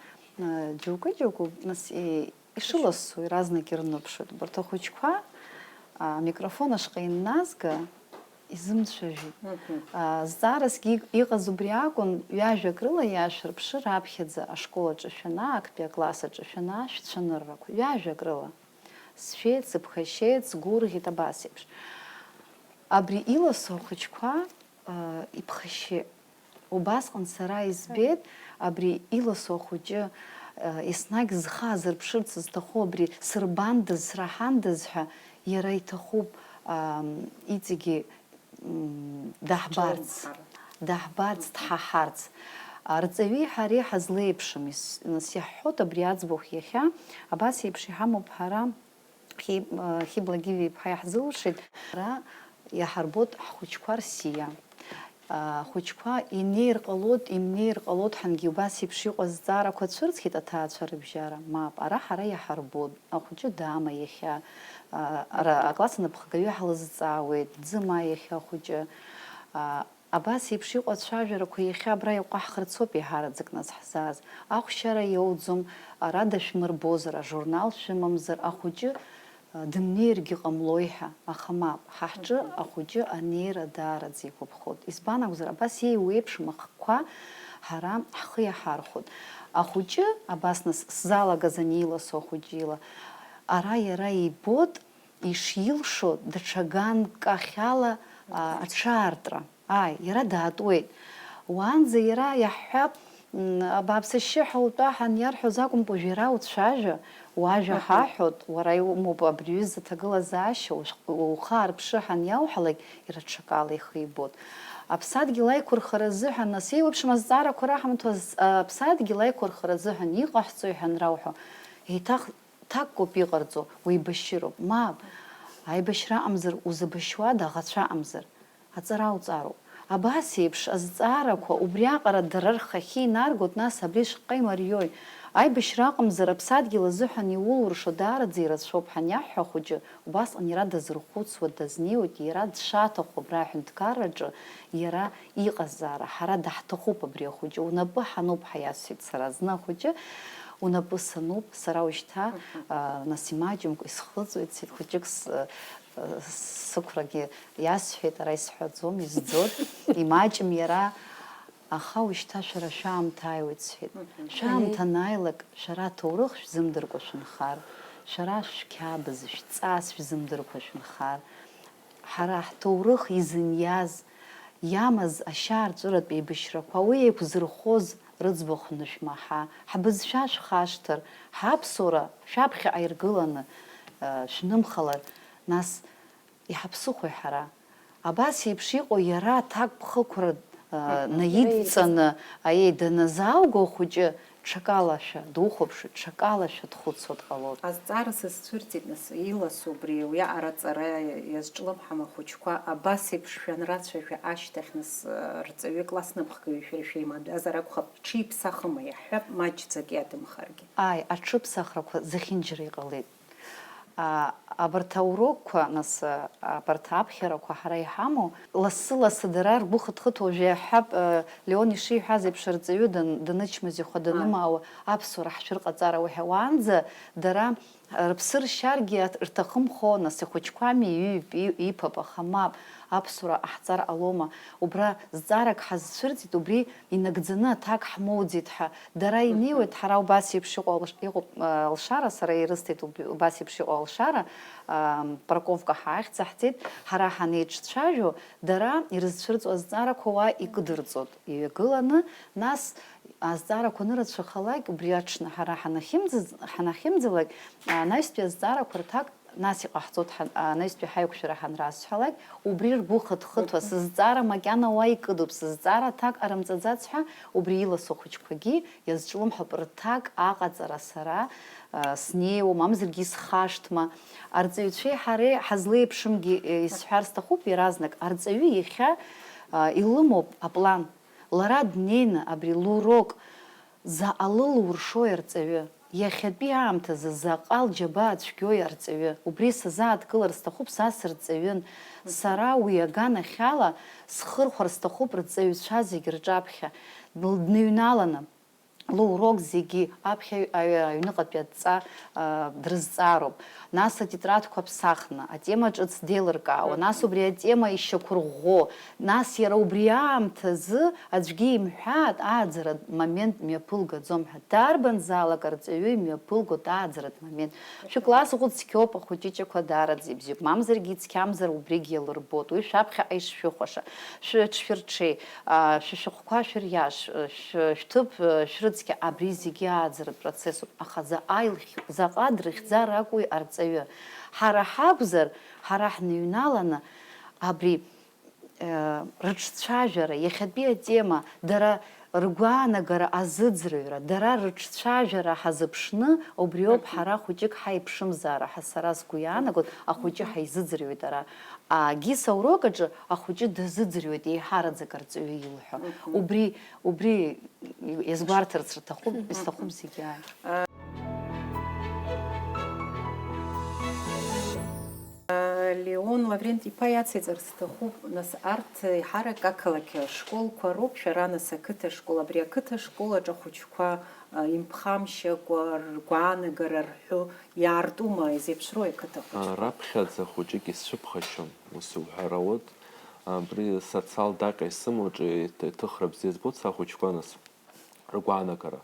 џьоукы-џьоукы, нас, ишыласу иаразнак ирныԥшуеит. Убарҭ ахәыҷқәа амикрофон ашҟа инназга, изымцәажәеит. Зҵаарасгьы иҟаз убри акәын, ҩажәак рыла иашәырԥшы раԥхьаӡа ашкол аҿы шәана, актәи акласс аҿы шәана, шәцәаныррақәа, ҩажәак рыла. Сшәеит, сыԥхашьеит, сгәырӷьеит, абас еиԥш. Абри иласу ахәыҷқәа иԥхашьеит. Убасҟан сара избеит, абри иласу ахәыҷы, еснагь зхы азырԥшырц зҭаху, абри сырбандаз, сраҳандаз ҳәа иара иҭахуп, иҵегьы, даҳбарц, даҳбарц, дҳаҳарц. Арҵаҩи ҳареи ҳазлеиԥшым, нас иаҳҳәоит абри аӡбахә иахьа, абас еиԥш иҳамоуп ҳара. Хьи-, Хьыбла Гиви-иԥҳа иаҳзылшеит, ара иаҳарбоит ҳхәыҷқәа рсиа. Ахәыҷқәа инеир ҟалоит, имнеир ҟалоит, ҳангьы убас еиԥш иҟоу азҵаарақәа цәырҵхьеит аҭаацәа рыбжьара. Мап, ара ҳара иаҳарбоит. Ахәыҷы дама иахьа, ара акласс анапхгаҩы ҳлызҵаауеит, дзыма иахьа ахәыҷы. Абас еиԥш иҟоу ацәажәарақәа иахьа абра иҟәаҳхырц ауп еиҳараӡак нас ҳзааз. Ахәшьара иоуӡом, ара дашәмырбозар, ажурнал шәымамзар, ахәыҷы, а, дымнеиргьы ҟамлои ҳәа, аха мап, ҳа ҳҿы ахәыҷы анеира даараӡа игәаԥхоит. Избан акәзар, абас еиуеиԥшым ахқәа ҳара ҳхы иаҳархәоит. Ахәыҷы, абас нас сзалагаз ани иласу ахәыҷы ила, ара иара ибот, ишилшо даҽа ганкахьала, а, аҽаартра. Ааи, иара даатуеит. Уаанӡа иара иаҳҳәап, м, абааԥсы ашьшьыҳәа утәа ҳан иарҳәоз акәымкәа, уажә иара уцәажәа, уажәа ҳаҳәот, уара иумоуп абри аҩыза аҭагылазаашьа, ушә-, ухы аарԥшы ҳан иауҳәалак, иара ҽакала ихы ибот. Аԥсадгьыл аиқәырхара азыҳәан, нас еиуеиԥшым азҵаарақәа раҳамҭо, аз-, аԥсадгьыл аиқәырхара азыҳәан иҟаҳҵои ҳәа анрауҳәо, еиҭах ҭаккоуп иҟарҵо, уеибашьыроуп. Мап, аибашьра аҟамзар узабашьуада, аӷацәа аҟамзар? Аҵара уҵароуп. Абас еиԥш азҵаарақәа убриаҟара дара рхахьы инаргоит, нас абри шаҟа имариои? Аибашьра аҟамзар, аԥсадгьыл азыҳәан иулуршо даараӡа ирацәоуп ҳаниаҳҳәа ахәыҷы, убасҟан иара дазырхәыцуа дазнеиуеит, иара дшаҭаху абра аҳәынҭқарраҿы иара иҟазаара, ҳара даҳҭахуп абри ахәыҷы, унапы ҳануп ҳәа иасҳәеит сара зны ахәыҷы, унапы сануп, сара уажәшьҭа, а, нас имаҷымкәа исхыҵуеит, сҳәеит, хәыҷык с-, а, сықәрагьы иасҳәеит, ара исҳәаӡом, изӡоит, имаҷым иара, аха уажәшьҭа шәара шәаамҭа ааиуеит, сҳәеит. Шәаамҭа анааилак, шәара аҭоурых шәзымдыркәа шәынхар, шәара шәқьабз, шәҵас шәзымдыркәа шәынхар, ҳара ҳҭоурых изыниаз, иамаз ашьаарҵәыратә еибашьрақәа, уи еиқәзырхоз рыӡбахә анышәмаҳа, ҳбызшәа шәхашҭыр, ҳаԥсуара шәаԥхьаҟа иргыланы, э, шәнымхалар, нас иҳаԥсыхәои ҳара? Абас еиԥш иҟоу иара аҭак ԥхықәра, э, наидҵаны, аиеи, даназаауго ахәыҷы, ҽакалашәа духәаԥшуеит, ҽакалашәа дхәыцуа дҟалоит. Азҵаара сызцәырҵит, нас, иласу убри уиаҟара аҵара иазҿлымҳам ахәыҷқәа, абас еиԥш шәанрацәажәа ашьҭахь, нас, рҵаҩы класс напхгаҩы шәара шәеимадазар акәхап, ҽиԥсахыма иаҳҳәап, маҷӡак иадымхаргьы. Ааи, аҽыԥсахрақәа зехьынџьара иҟалеит. А, абарҭ аурокқәа, нас, а, абарҭ аԥхьарақәа ҳара иҳамоу, лассы-лассы дара ргәы хыҭхыҭуа, уажә иаҳҳәап, а, Леон ишиҳәаз еиԥш, арҵаҩы дан-, данычмазаҩхо, данымаауа, аԥсуара ҳшәырҟаҵара уҳәа. Уаанӡа дара рыԥсы ршьаргьы ат-, рҭахымхо, нас, ихәыҷқәами, иҩып, и-, иԥап, аха мап, аԥсуара ҟаҳҵар ҟалома? Убра зҵаарак ҳазцәырҵит, убри инагӡаны аҭак ҳмоуӡеит ҳәа. Дара инеиуеит, ҳара убас еиԥш иҟоу алш-, иҟоуп, а, алшара, сара ирысҭеит уб-, убас еиԥш иҟоу алшара, а, парковка ҳааихьӡаҳҵеит, ҳара ҳанеиҿцәажәо, дара ирызцәырҵуа азҵаарақәа уа икыдырҵоит. Иҩагыланы, нас, азҵаарақәа анырацәахалак, убри аҽны ҳара ҳанахьымӡаз-, ҳанахьымӡалак, анаҩстәи азҵаарақәа рҭак нас иҟаҳҵоит ҳан-, анаҩстәи ҳаиқәшәара ҳанрасҳәалак, убри ргәы хыҭхыҭуа, сызҵаара макьана уа икыдуп, сызҵаара аҭак ҟарымҵаӡац ҳәа, убри иласу ахәыҷқәагьы иазҿлымҳауп, рҭак аҟаҵара сара, а, снеиуам, мамзаргьы исхашҭма. Арҵаҩцәеи ҳареи ҳазлеиԥшымгьы, э, исҳәар сҭахуп иаразнак, арҵаҩы иахьа, а, илымоуп аплан. Лара днеины абри лурок заҟа лылуршои арҵаҩы, иахьатәи аамҭазы заҟа лџьабаа цәгьои арҵаҩы, убри сазааҭгылар сҭахуп са сырҵаҩын, сара уи аганахьала схырхәар сҭахуп рҵаҩцәа зегь рҿаԥхьа. Дныҩналаны, лоурок зегьы аԥхьаҩ аҩ- аҩныҟатәи адҵа а, дрызҵаароуп. Нас атетрадқәа ԥсахны, атема ҿыц деилыркаауа, нас убри атема ишьақәырӷәӷәо, нас иара убри аамҭазы аӡәгьы имҳәааит, ааӡаратә момент мҩаԥылгаӡом ҳәа. Дарбанзаалак арҵаҩы имҩаԥылгоит ааӡаратә момент? Шәыкласс ӷәыцқьоуп, ахәыҷыҷақәа даараӡа ибзиоуп, мамзаргьы ицқьамзар убригь иалырбоит, уи шәаԥхьаҟа ишшәыхәаша, шәыҽшәырҽеи, а, шәышәҟәқәа шәыриашә, шә- шәҭыԥ, а, шәрыцқьа, абри зегьы ааӡаратә процессуп, аха заҟа илхь-, заҟа дрыхьӡар акәу арҵаҩы? Ҳара ҳакәзар, ҳара ҳныҩналаны абри рыҿцәажәара, иахьатәи атема, дара ргәаанагара азыӡырҩра, дара рыҿцәажәара ҳазыԥшны, убриоуп ҳара хәыҷык ҳаиԥшымзаара ҳәа сара сгәы иаанагоит, ахәыҷы ҳаизыӡырҩуеит ара. А, Гиса аурок аҿы ахәыҷы дазыӡырҩуеит еиҳараӡак арҵаҩы илҳәо. Убри, убри иазгәарҭарц рҭахуп, исҭахуп зегьы ааи. Леон Лаврент-иԥа иациҵарц сҭахуп, нас, арҭ еиҳарак ақалақь ашколқәа роуп, шәара, нас, ақыҭа школ, абри ақыҭа школ аҿы ахәыҷқәа, а, имԥхамшьакәа, ргәаанагара рҳәо иаартума, изеиԥшрои ақыҭа хәыҷқәа? А, раԥхьаӡа хәыҷык исцәыԥхашьон, ус уҳәар ауеит. Абри социал даҟьа исымоу аҿы иҭ-, иҭыхра бзиа збоит са ахәыҷқәа, нас. Ргәаанагара.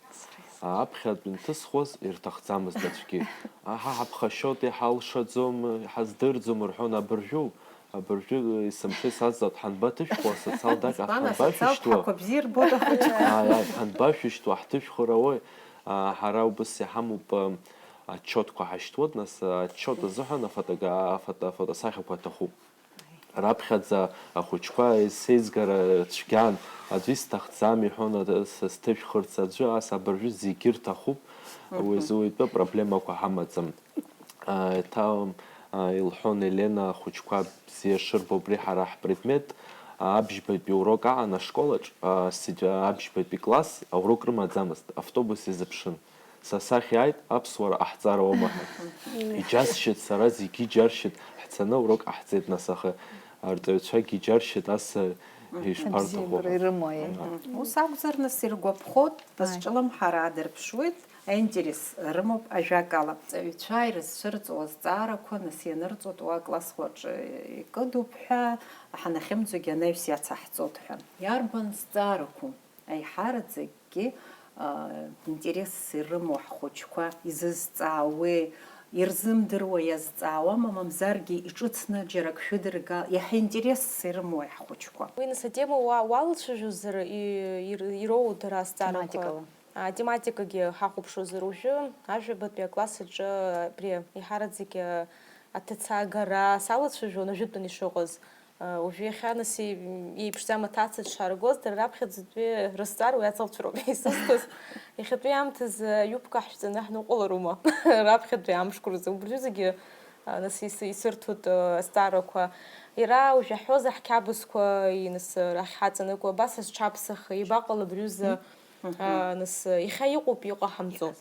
Аԥхьатә инҭысхуаз ирҭахӡамызт аӡәгьы. Аҳа, ҳаԥхашьоит, иҳалшаӡом, иҳаздырӡом рҳәон абыржәы. Абыржәы, есымша исазҵаауеит, ҳанбаҭышәхуа, асоциал даҟьа, избан, асоциалтә ҳанбашәышьҭуа? Ҳақәа бзиа рбоит ахәыҷқәа. Ааи, ааи, ҳанбашәышьҭуа, ҳҭышәхыр ауеи? Аа, ҳара убас иҳамоуп, ам, отчетқәа ҳашьҭуеит, нас, отчет азыҳәан афотога-, афото-, афотосахьақәа аҭахуп. Раԥхьаӡа ахәыҷқәа сеизгара цәгьан, аӡәы исҭахӡам иҳәон, ас сҭышәхырц аӡәы, ас абыржәы зегьы рҭахуп, уи азы уаҩтәы проблемақәа ҳамаӡам. А, еиҭа, а, илҳәон Елена, ахәыҷқәа бзиа шырбо убри ҳара ҳпредмет, а, абжьбатәи урок аан ашколаҿ, а, сит-, абжьбатәи класс аурок рымаӡамызт, автобус изыԥшын. Са сахь иааит, аԥсуара ҟаҳҵароума ҳәа. Иџьасшьеит, сара зегьы иџьаршьеит, ҳцаны аурок ҟаҳҵеит, нас, аха арҵаҩцәагьы иџьаршьеит, ас, э, ишԥарҭаху? Абзиабара ирымои? Ус акәзар, нас, иргәаԥхоит, ааи, бызҿлымҳара аадырԥшуеит, аинтерес рымоуп, ажәакала. Арҵаҩцәа ирызцәырҵуа азҵаарақәа, нас, ианырҵоит, уа аклассқәа рҿы икыдуп ҳәа, ҳанахьымӡогьы анаҩс иацаҳҵоит ҳәа. Иарбан зҵаарақәоу? Аиҳараӡакгьы, аа, интересс ирымоу ҳхәыҷқәа изызҵаауеи, ирзымдыруа иазҵаауама, мамзаргьы иҿыцны џьара ак шәыдырга, иаҳа интересс ирымоуи ҳхәыҷқәа? Уи, нас, атема уа-, уалацәажәозар, и-, ир-, ироуоу дара азҵаарақәа? Тематикала. А, тематикагьы ҳахәаԥшуазар, уажәы ажәабатәи акласс аҿы абри аиҳараӡакгьы аҭацаагара салацәажәон, ажәытәан ишыҟаз. Уажәы иахьа, нас, еиԥшӡам аҭаца дшааргоз, дара раԥхьаӡатәи рызҵаара уи аҵалцәароуп исызҭоз. Иахьатәи аамҭазы аиубка ҳшәҵаны ҳныҟәалароума? Раԥхьатәи амшқәа рзы убыржәы зегьы, а, нас, ис-, исырҭоит, а, азҵаарақәа. Иара уажә иаҳҳәоз аҳқьабзқәа, и-, нас, рахь ҳаҵанакуа, абас азҽаԥсахи, иабаҟалеи абри аҩыза? А, нас, иахьа иҟоуп, иҟаҳамҵо.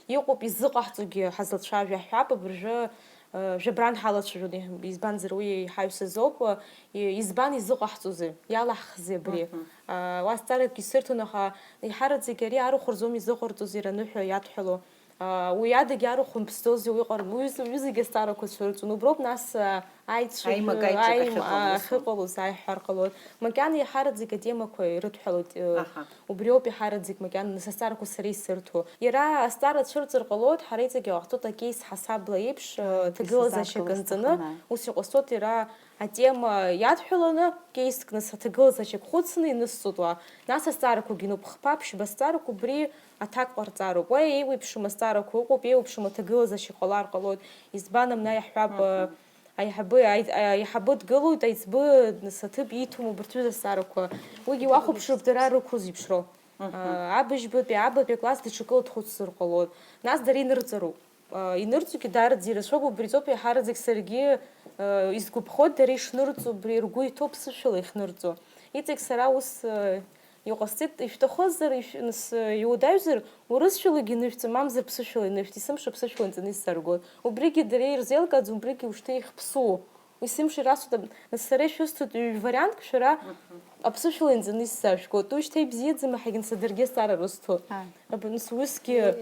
Иҟоуп, изыҟаҳҵогьы ҳазлацәажәо ҳҳәап, абыржәы, э, жәабран ҳалацәажәон, избанзар, уи ҳаҩсыз ауп, э, и-, избан изыҟаҳҵозеи, иалаҳхзеи абри? А, уа зҵааракгьы сырҭон, аха иҳараӡак ари арахә рзоуми изыҟарҵозеи раныҳәа иадҳәало. А, уи адагьы арахә мԥсӡозеи, уи ҟар-, уи з-, уи зегьы азҵаарақәа цәырҵуан. Уброуп нас, а, аицәажәо-, аимак аиҿакахьы аим-, а, ҟалозу? Ахьыҟалоз, аиҳәар ҟалоит. Макьана иҳараӡак атемақәа ирыдҳәалоит, э, аҳа, убриоуп иҳараӡак макьана нас азҵаарақәа сара исырҭо. Иара азҵаара цәырҵыр ҟалоит, ҳара иҵегьы иҟаҳҵоит акейс ҳасабла еиԥш, э, ааи, ҭагылазаашьак исызааҭгылаз анҵаны, сҭахын, ааи, ус иҟасҵоит иара атема иадҳәаланы, кейск нас аҭагылазаашьак хәыцны инысҵоит уа. Нас азҵаарақәагьы нуп, хԥа, ԥшьба зҵаарақәа убри аҭак ҟарҵароуп. Уа еиуеиԥшым азҵаарақәа ыҟоуп, еиуеиԥшым аҭагылазаашьа ҟалар ҟалоит. Избан, амна иаҳҳәап, э, аиҳабы, аи-, аиҳабы дгылоит, аиҵбы, нас, аҭыԥ ииҭом, убарҭ рызы азҵаарақәа. Уигьы уахәаԥшроуп дара рықәу зеиԥшроу. Мгм. А, абыжьбатәи, абатәи акласс даҽакыла дхәыцзар ҟалоит. Нас дара инырҵароуп. А, инырҵогьы даараӡа ирацәоуп, убри ҵоуп еиҳараӡак саргьы, а, исгәаԥхоит, дара ишнырҵо, убри ргәы иҭоуп ԥсышәала иахьнырҵо. Иҵегь сара ус, а, иҟасҵеит, ишәҭахызар, ишә-, нас, а, иуадаҩзар, урысшәалагьы инышәҵа, мамзар ԥсышәала инышәҵа, есымша ԥсышәала инҵаны исзаргоит. Убригьы дара ирзеилкааӡом, убригьы ушьҭа ихьыԥсуоу. Есымша ирасҳәоит, нас, сара ишәысҭоит ҩ-вариантк, шәара, мгм, Аԥсышәала инҵаны исзаажәгоит. Уи шьҭа ибзиаӡам, ҳагьынцадыргьы азҵаара рысҭоит. Абаныс усгьы,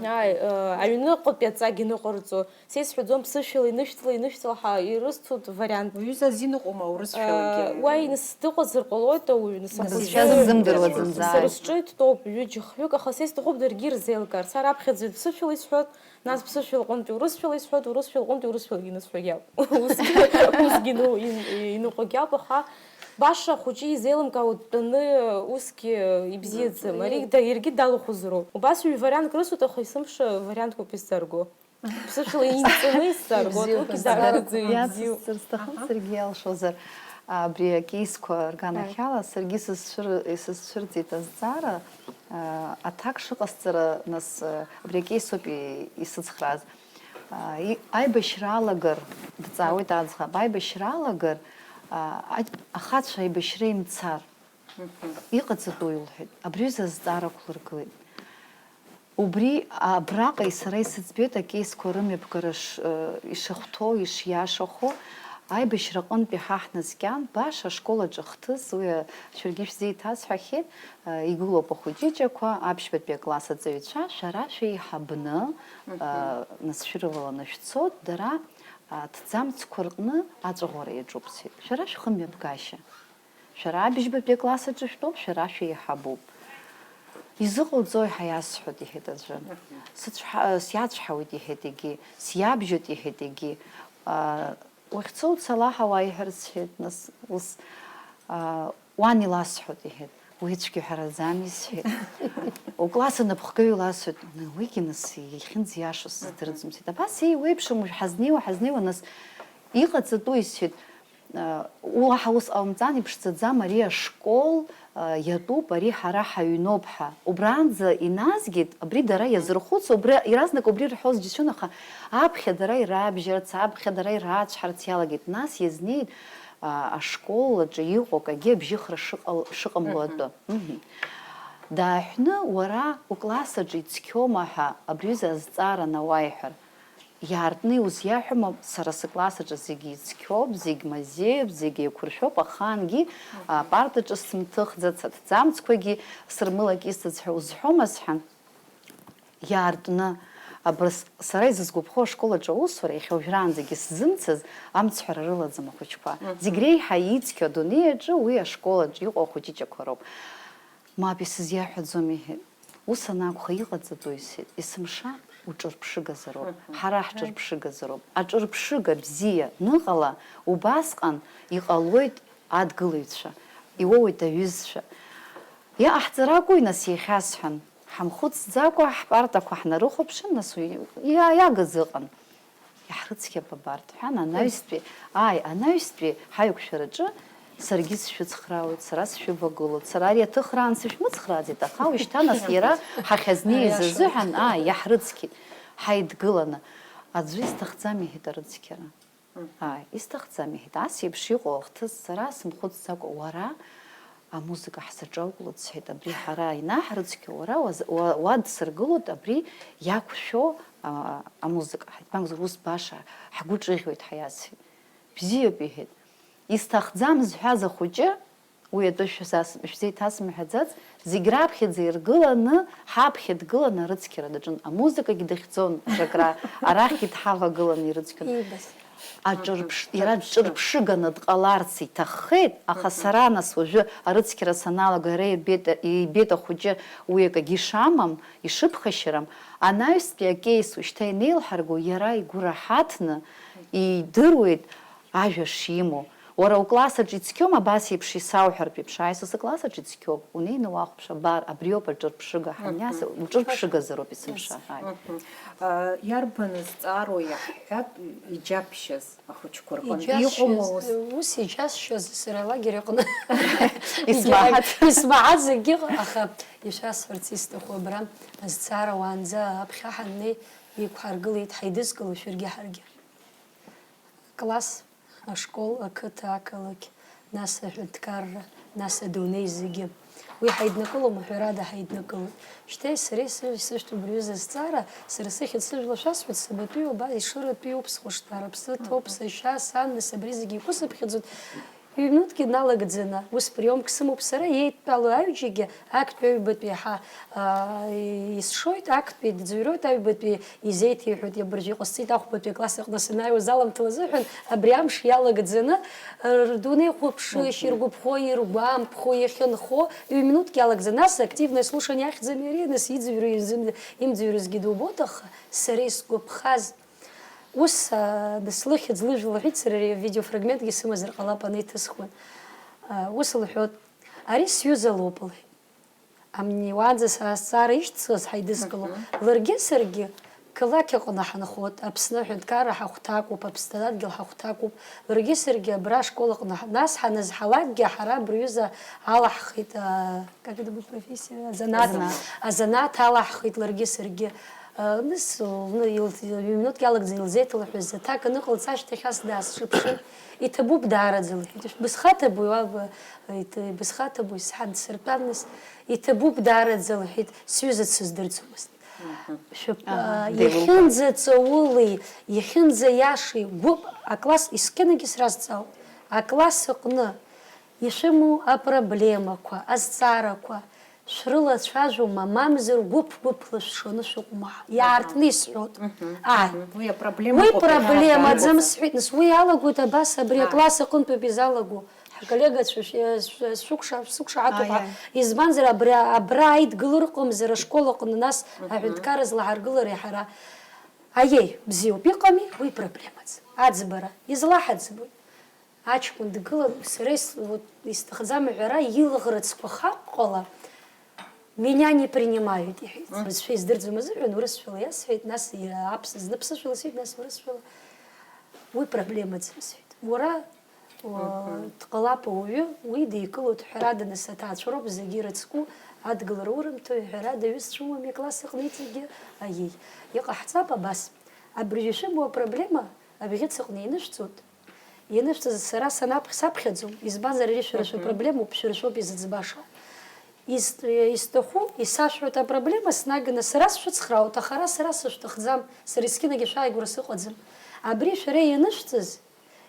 ааи, э, аҩныҟатәи аҵагьы ныҟарҵо. Са исҳәаӡом, ԥсышәала инышәҵла, инышәҵла ҳәа ирысҭоит вариант. Уҩыза азин ыҟоума урысшәалагьы? Э, уа иныс-, дыҟазар ҟалоит ауаҩы, нас ахәыҷы. Зышәа ззымдыруа зынӡа. Сара сҿы итәоуп ҩыџьа-хҩык, аха са исҭахуп даргьы ирзеилкаарц. Ара аԥхьаӡаҩ ԥсышәала исҳәоит, нас ԥсышәала ҟынтәи урысшәала исҳәоит, урысшәала ҟынтәи урысшәалагьы инысҳәогьы ауп. Усгьы, усгьы ину-, ин-, иныҟәогьы ауп, аха баша ахәыҷы изеилымкаауа дтәаны усгьы ибзиаӡам. Ари да-, иаргьы далахәызароуп. Убас ҩ-вариантк рысҭоит, аха есымша варианткоуп исзаарго. Ԥсышәала инҵаны исзааргоит, уигьы даараӡа ибзиоуп. Иацысҵар сҭахын, саргьы иалшозар, абри акейсқәа рганахьала, саргьы исызцәыр-, исызцәырҵит азҵаара, а, аҭак шыҟасҵара, нас, а, абри акейсоуп и-, исыцхрааз. А, и-, аибашьра алагар, дҵаауеит аӡӷаб, аибашьра алагар, а, аџь-, ахацәа аибашьра имцар, иҟаҵатәу илҳәеит, абри аҩыза азҵаарақәа лыргылеит. Убри абраҟа сара исыӡбеит акейсқәа рымҩаԥгара ш-, э, ишахәҭоу, ишиашахо, аибашьраҟынтәи ҳа ҳнаскьан, баша ашкол аҿы ахҭыс, уи, э, шәаргьы шәзеиҭасҳәахьеит, э, игылоуп ахәыҷыҷақәа, аԥшьбатәи акласс аҵаҩцәа, шәара шәеиҳабны, э, нас шәырылаланы шәцот, дара, э, аҭӡамцқәа рҟны аҵәаӷәара иаҿуп, сҳәеит. Шәара шәхымҩаԥгашьа. Шәара абыжьбатәи акласс аҿы шәтәоуп, шәара шәеиҳабуп. Изыҟауҵои ҳәа иасҳәоит, иҳәеит аӡәы. Сыцәҳа-, сиацәҳауеит, иҳәеит егьи, сиабжьоит, иҳәеит егьи. Аа, уахьцо уцала ҳәа уаиҳәарц сҳәеит, нас, ус, аа, уан иласҳәоит, иҳәеит. Уи цәгьаҳәараӡами, сҳәеит. Укласс анапхгаҩ иласҳәоит. Уигьы, нас, иахьынӡиашоу сыздырӡом, сҳәеит. Абас еиуеиԥшым уажә ҳазнеиуа, ҳазнеиуа, нас, иҟаҵатәуи, сҳәеит. Уаҳа ус ҟаумҵан, иԥшӡаӡам, ари ашкол, а, иатәуп, ари ҳара ҳаҩноуп ҳәа. Убранӡа иназгеит, абри дара иазырхәыцуа, убри, иаразнак убри рҳәоз џьысшьон, аха аԥхьа дара ирабжьарц, аԥхьа дара ирацәҳарц иалагеит. Нас иазнеит, а, ашкол аҿы иҟоу акагьы абжьыхра шыҟал-, шыҟамло атәы. Мгм. Дааҳәны, уара укласс аҿы ицқьоума ҳәа абри аҩыза азҵаара анауаиҳәар, Иаартны иузиаҳәома, сара сыкласс аҿы зегьы ицқьоуп, зегь мазеиуп, зегь еиқәыршәоуп, ахаангьы апартаҿы сымҭыхӡац, аҭӡамцқәагьы сырмылакьысӡац ҳәа узҳәома, сҳәан. Иаартны, абра с-, сара изызгәаԥхо ашкол аҿы аусура, иахьа уажәраанӡагьы сзымцаз, амцҳәара рылаӡам ахәыҷқәа. Мгм. Зегь реиҳа ицқьоу адунеи аҿы уи ашкол аҿы иҟоу ахәыҷыҷақәа роуп. Мап, исызиаҳәаӡом, иҳәеит. Ус анакәха, иҟаҵатәу, исҳәеит, есымша уҿырԥшыгазароуп, мгм, ҳара ҳҿырԥшыгазароуп. Аҿырԥшыга бзиа аныҟала, убасҟан иҟалоит адгылаҩцәа, иуоуеит аҩызцәа. Иҟаҳҵар акәу, нас, иахьасҳәан, ҳамхәыцӡакәа ҳпартақәа ҳнарыхәаԥшын, нас уи иа-, иагыз ыҟан. Иаҳрыцқьап абарҭ, ҳәан, анаҩстәи, ааи, анаҩстәи ҳаиқәшәараҿы саргьы сшәыцхраауеит, сара сшәывагылоуп, сара ари аҭыхраан сышәмыцхрааӡеит, аха уажәшьҭа нас иара ҳахьазнеиз азыҳәан, ааи, иаҳрыцқьеит, ҳаидгыланы. Аӡәы исҭахӡам, иҳәеит арыцқьара. Ааи, исҭахӡам, иҳәеит, ас еиԥш иҟоу ахҭыс сара сымхәыцӡакәа, уара, Амузыка ҳзаҿалкәлоит, сҳәеит, абри ҳара инаҳрыцқьо, уара уаз-, уа-, уадсыргылоит абри иақәшәо, а, амузыка. Ҳаит, мамзар, ус баша ҳгәы ҿыӷьуеит ҳәа иасҳәеит. Бзиоуп, иҳәеит. Исҭахӡам зҳәаз ахәыҷы, уи атәы шәзас-, шәзеиҭасымҳәаӡац, зегь раԥхьаӡа иргыланы, ҳаԥхьа дгыланы арыцқьара даҿын. Амузыкагьы дахьӡон, аҿакра, арахьгьы дҳавагыланы ирыцқьон. Иибаз. Аҿырԥш-, Мгм. Иара ҿырԥшыга. Ҿырԥшыганы дҟаларц иҭаххеит, аха, мгм, сара нас уажәы арыцқьара саналага, иара ибеит, ибеит ахәыҷы уи акагьы ишамам, ишыԥхашьарам, анаҩстәи акеис ушьҭа инеилҳарго, иара игәы раҳаҭны, идыруеит ажәа шимоу. Уара укласс аҿы ицқьоума, абас еиԥш исауҳәартә еиԥш, ааи, са сыкласс аҿы ицқьоуп, унеины уахәаԥш, абар, абриоуп аҿырԥшыга ҳаниас, мгм, уҿырԥшыгазароуп есымша, ааи. Мгм. А, иарбан зҵаароу иаҳҳәап, иџьабшьаз? Ахәыҷқәа рҟынтә иҟоума ус? Иџьасшьаз, ус иџьасшьаз сара алагер аҟны исмаҳац. Исмаҳац зегьы ыҟан, аха ишәасҳәарц исҭаху абра азҵаара уаанӡа аԥхьа ҳаннеи, иқәҳаргылеит, ҳаидызкыло шәаргьы ҳаргьы. Класс, ашкол, ақыҭа, ақалақь, нас аҳәынҭқарра, нас адунеи зегьы. Уи ҳаиднакылома? Ҳәарада, ҳаиднакылоит. Шьҭа сареи сыжәлеи сышьҭоуп абри аҩыза азҵаара, сара сыхьӡ сыжәла шәасҳәоит, сабатәиу, абас, Ешыратәиуп, схәышҭаара, аԥсы ҭоуп, сашьа, сан, нас абри зегьы иқәысыԥхьаӡоит. Ҩ-минуҭкгьы налагӡаны, ус приомк сымоуп сара, еидтәалоу аҩыџьагьы актәи аҩбатәи ҳа, аа, исшоит, актәи дӡырҩуеит, аҩбатәи изеиҭеиҳәоит, абыржәы иҟасҵеит, ахәбатәи акласс аҟны санааиуаз аламҭала азыҳәан, абри амш иалагӡаны, рдунеи хәаԥшышьа, иргәаԥхо, иргәамԥхо, иахьынхо, ҩ-минуҭк иалагӡаны, нас активное слушание ахьӡами ари, нас иӡырҩуа, изым-, имӡырҩуазгьы дубоит, аха сара исгәаԥхаз, ус, аа, нас лыхьӡ лыжәла лҳәеит, сара ари авидеофрагментгьы сымазар ҟалап анаиҭысхуан. Аа, ус лҳәоит, ари сҩыза лоуп, лҳәеит. Амни уаанӡа са азҵаара ишьҭсуаз ҳаидызкыло, ларгьы саргьы қалақь аҟны ҳанхоит, Аԥсны аҳәынҭқарра ҳахәҭакуп, Аԥсны адгьыл ҳахәҭакуп, ларгьы саргьы абра ашкол аҟны ҳ-, нас ҳаназҳалакгьы ҳара абри аҩыза алаҳхит, аа, как это будет профессия? Азанааҭ. Азанааҭ. Азанааҭ алаҳхит ларгьы саргьы. Нас, лны, ил-, ҩ-минуҭк иалагӡаны илзеиҭалҳәаз, аҭак аныҟалҵа ашьҭахь ас даасҿаԥшын, иҭабуп даараӡа, лҳәеит, бысхаҭабуи, уаб, иҭ-, бысхаҭабуи, сҳан дсыртәан, нас, иҭабуп даараӡа, лҳәеит, сҩыза дсыздырӡомызт. Шәып-, Аҳа, а, деилоуп. Иахьынӡаҵаулеи, иахьынӡаиашеи гәыԥ акласс, есқьынагьы сразҵаауп, акласс аҟны ишәымоу апроблемақәа, азҵаарақәа, шәрылацәажәома, мамзар гәыԥ-гәыԥла шәшаны шәыҟоума? Иаартны исҳәоит. Мгм, Ааи. мгм. Уи апроблема Уи ыҟоуп, проблемаӡам, иаҳҳәароуп. Сҳәеит, нас, уи иалагоит абас, абри Ааи. Акласс аҟынтәоуп изалаго. Ҳколлегацәа шә-, шә-, шәықәша-, шәсықәшаҳаҭуп Ааи, ҳәа. Ааи. Избанзар, абри, абра аидгылар ыҟамзар ашкол аҟны, нас Мгм. аҳәынҭқарра злаҳаргылари ҳара? Аиеи, бзиоуп, иҟами, уи проблемаӡам. Аӡбара, излаҳаӡбои? Аҷкәын дгылан, сара ис-, вот, исҭахӡам аҳәара, илаӷырӡқәа хаҟәҟәала, меня не принимают, иҳәеит. Мгм. Бызшәа издырӡом азыҳәан, урысшәала иасҳәеит, нас иа-, аԥс-, зны ԥсышәала сҳәеит, нас урысшәала. Уи проблемаӡам, сҳәеит. Уара, уа, Мгм. дҟалап ауаҩы, уи дикылоит, ҳәарада, нас аҭаацәа роуп зегьы ирыцку, адгылара урымҭои, ҳәарада, ҩызцәа умами акласс аҟны иҵегьы, аиеи. Иҟаҳҵап абас. Абыржәы ишәымоу апроблема абӷьыц аҟны инышәҵоит. Ианышәҵаз сара санаԥ-, саԥхьаӡом, избанзар, ари шәара Мгм. шәыпроблемоуп, шәара шәоуп изыӡбаша. Ис-, исҭаху, исашәҳәоит апроблема, снаганы сара сшәыцхраауеит, аха ара сара сышәҭахӡам, сара есқьынагьы шәааигәара сыҟаӡам. Абри шәара ианышәҵаз,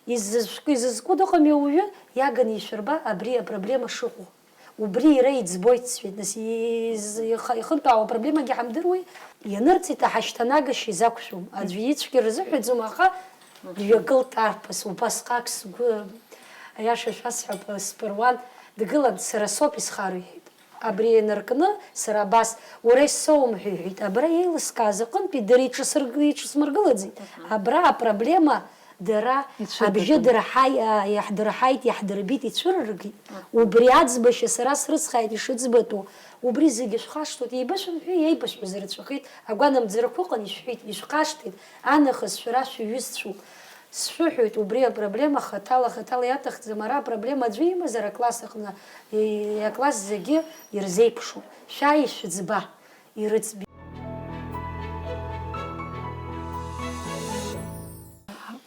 изызшәк-, изызку дыҟами ауаҩы, иаганы ишәырба абри апроблема шыҟоу. Убри иара иӡбоит, сҳәеит, нас, из-, иха-, ихынтәаауа апроблемагьы ҳамдыруеи? Ианырҵеит аҳашьҭанагашьа изақәшәом, аӡәы ицәгьа рзыҳәаӡом, аха дҩагылт арԥыс, убасҟак сгәы, аиаша шәасҳәап, спыруан, дгылан, сара соуп исхароу, иҳәеит. Абри инаркны, сара абас, уара исоумҳәеи, иҳәеит, абра еилыскааз аҟынтәи дара иҿасырг-, иҿасмыргылаӡеит. Абра апроблема Дара Ицәыргатәын. Абжьы дырҳаи-, а, иаҳдырҳаит, иаҳдырбеит, ицәырыргеит. Мгм. Убри аӡбашьа сара срыцхааит ишыӡбатәу. Убри зегьы шәхашҭуеит, еибышәымҳәеи, еибашәҳәаз рацәахеит, агәанамӡарақәа ыҟан, ишәҳәеит, ишәхашҭит, анахыс шәара шәҩызцәоуп. Сшәыҳәоит, убри апроблема хаҭала, хаҭала иаҭахӡам, ара апроблема аӡәы имазар акласс аҟны, и-, акласс зегьы ирзеиԥшуп. Шәааи шәӡба, ирыӡбеит.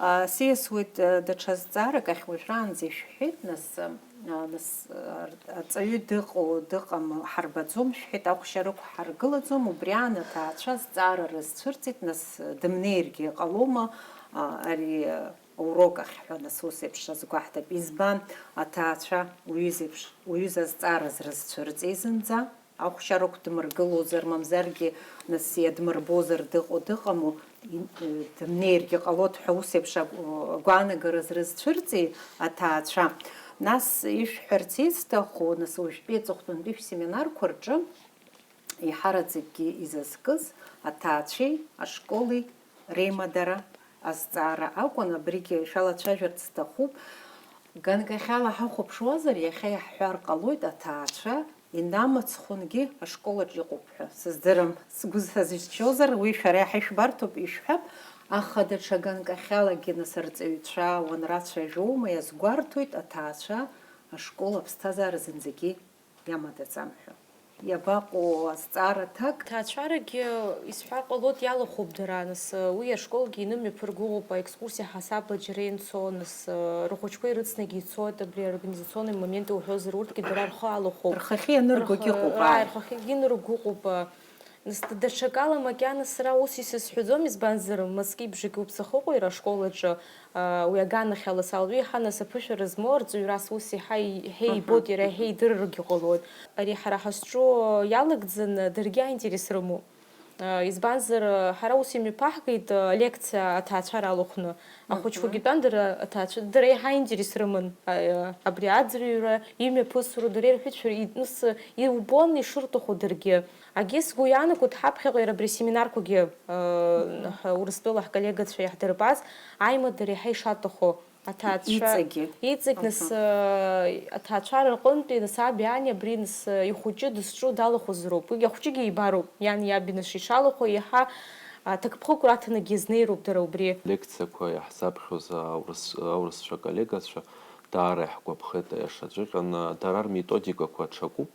А, сиасуеит, а, даҽа зҵаарак ахь уажәраанӡа ишәҳәеит, нас, а, нас, а, аҵаҩы дыҟоу, дыҟам, ҳарбаӡом шәҳәеит, ахәшьа рықәҳаргылаӡом, убри аан аҭаацәа зҵаара рызцәырҵит, нас, дымнеиргьы ҟалома, а, ари, а, урок ахь ҳәа, нас, ус еиԥш азгәаҳҭап. Избан, аҭаацәа уҩызеиԥш, уҩыза зҵаараз рызцәырҵи зынӡа? Ахәшьа рықәдмыргылозар, мамзаргьы, нас, иадмырбозар дыҟоу дыҟаму, и-, дымнеиргьы ҟалоит ҳәа ус еиԥш агә-, агәаанагараз рызцәырҵи аҭаацәа? Нас ишәҳәарц исҭаху, нас, уажәтәи аҵыхәтәантәи шәсеминарқәа рҿы еиҳараӡакгьы изазкыз аҭаацәеи ашколи реимадара азҵаара акәын, абригьы шәалацәажәарц сҭахуп. Ганкахьала ҳахәаԥшуазар, иахьа иаҳҳәар ҟалоит, аҭаацәа инамыцхәынгьы ашколаҿ иҟоуп ҳәа сыздырам. Сгәы сазышьҭшьозар, уи шәара иаҳа ишәбарҭоуп, ишәҳәап, аха даҽа ганкахьалагьы, нас, арҵаҩцәа уанрацәажәоума, иазгәарҭоит, аҭаацәа ашкол аԥсҭазаара зынӡагьы иамадаӡам ҳәа. Иабаҟоу азҵаара аҭак? Ҭаацәарагьы, исҳәар ҟалоит, иалахәуп дара, нас, уи ашколгьы инымҩаԥыргоуп, аекскурсиа ҳасабла џьара инцо, нас, рхәыҷқәа ирыцнагьы ицоит, абри аорганизационный момент уҳәозар, урҭгьы дара рхы алахәуп. Рхахьы ианыргогьы Рх-, ыҟоуп, ааи, ааи. Рхахьы иныргоуп, Нас даҽакала макьана сара ус исызҳәаӡом, избанзар, мызки бжаки уԥсахы ыҟоу иара ашкол аҿы, аа, уи аганахьала салатәы иаҳа нас аԥышәара змоу арҵаҩрас ус иаҳа и-, иаҳа Мгм. ибоит, иара иаҳа идырыргьы ҟалоит. Ари ҳара ҳазҿу иалагӡаны даргьы аинтерес рымоуп. Избанзар, ҳара ус имҩаԥаҳгеит, алекциа аҭаацәара алахәны. Ахәыҷқәагьы Мгм. тәан дара аҭаацәа, дара еиҳа аинтерес рыман, а, абри аӡырҩра, имҩаԥысура, дара ирҳәеит, шәара ит-, нас иубон ишырҭаху даргьы. Агьи сгәы иаанагоит, ҳаԥхьаҟа иара абри асеминарқәагьы, а, Мгм. ҳа-, Урыстәыла ҳколлегацәа иаҳдырбаз, аимадара еиҳа ишаҭаху. Аҭаацәа Иҵегьы. Иҵегь нас, Аҳа. э, аҭаацәара рҟынтәи нас аби ани абри нас, э, ихәыҷы дызҿу далахәызароуп. Уигьы ахәҷыгьы ибароуп. Иани иаби нас ишалахәу еиҳа, а, ҭакԥхықәра аҭанагьы изнеироуп дара убри. Лекциақәа иаҳзаԥхьоз аурыс-, аурысцәа коллегацәа даара иаҳгәаԥхеит, аиашаҵәҟьаны, дара рметодикақәа ҽакуп.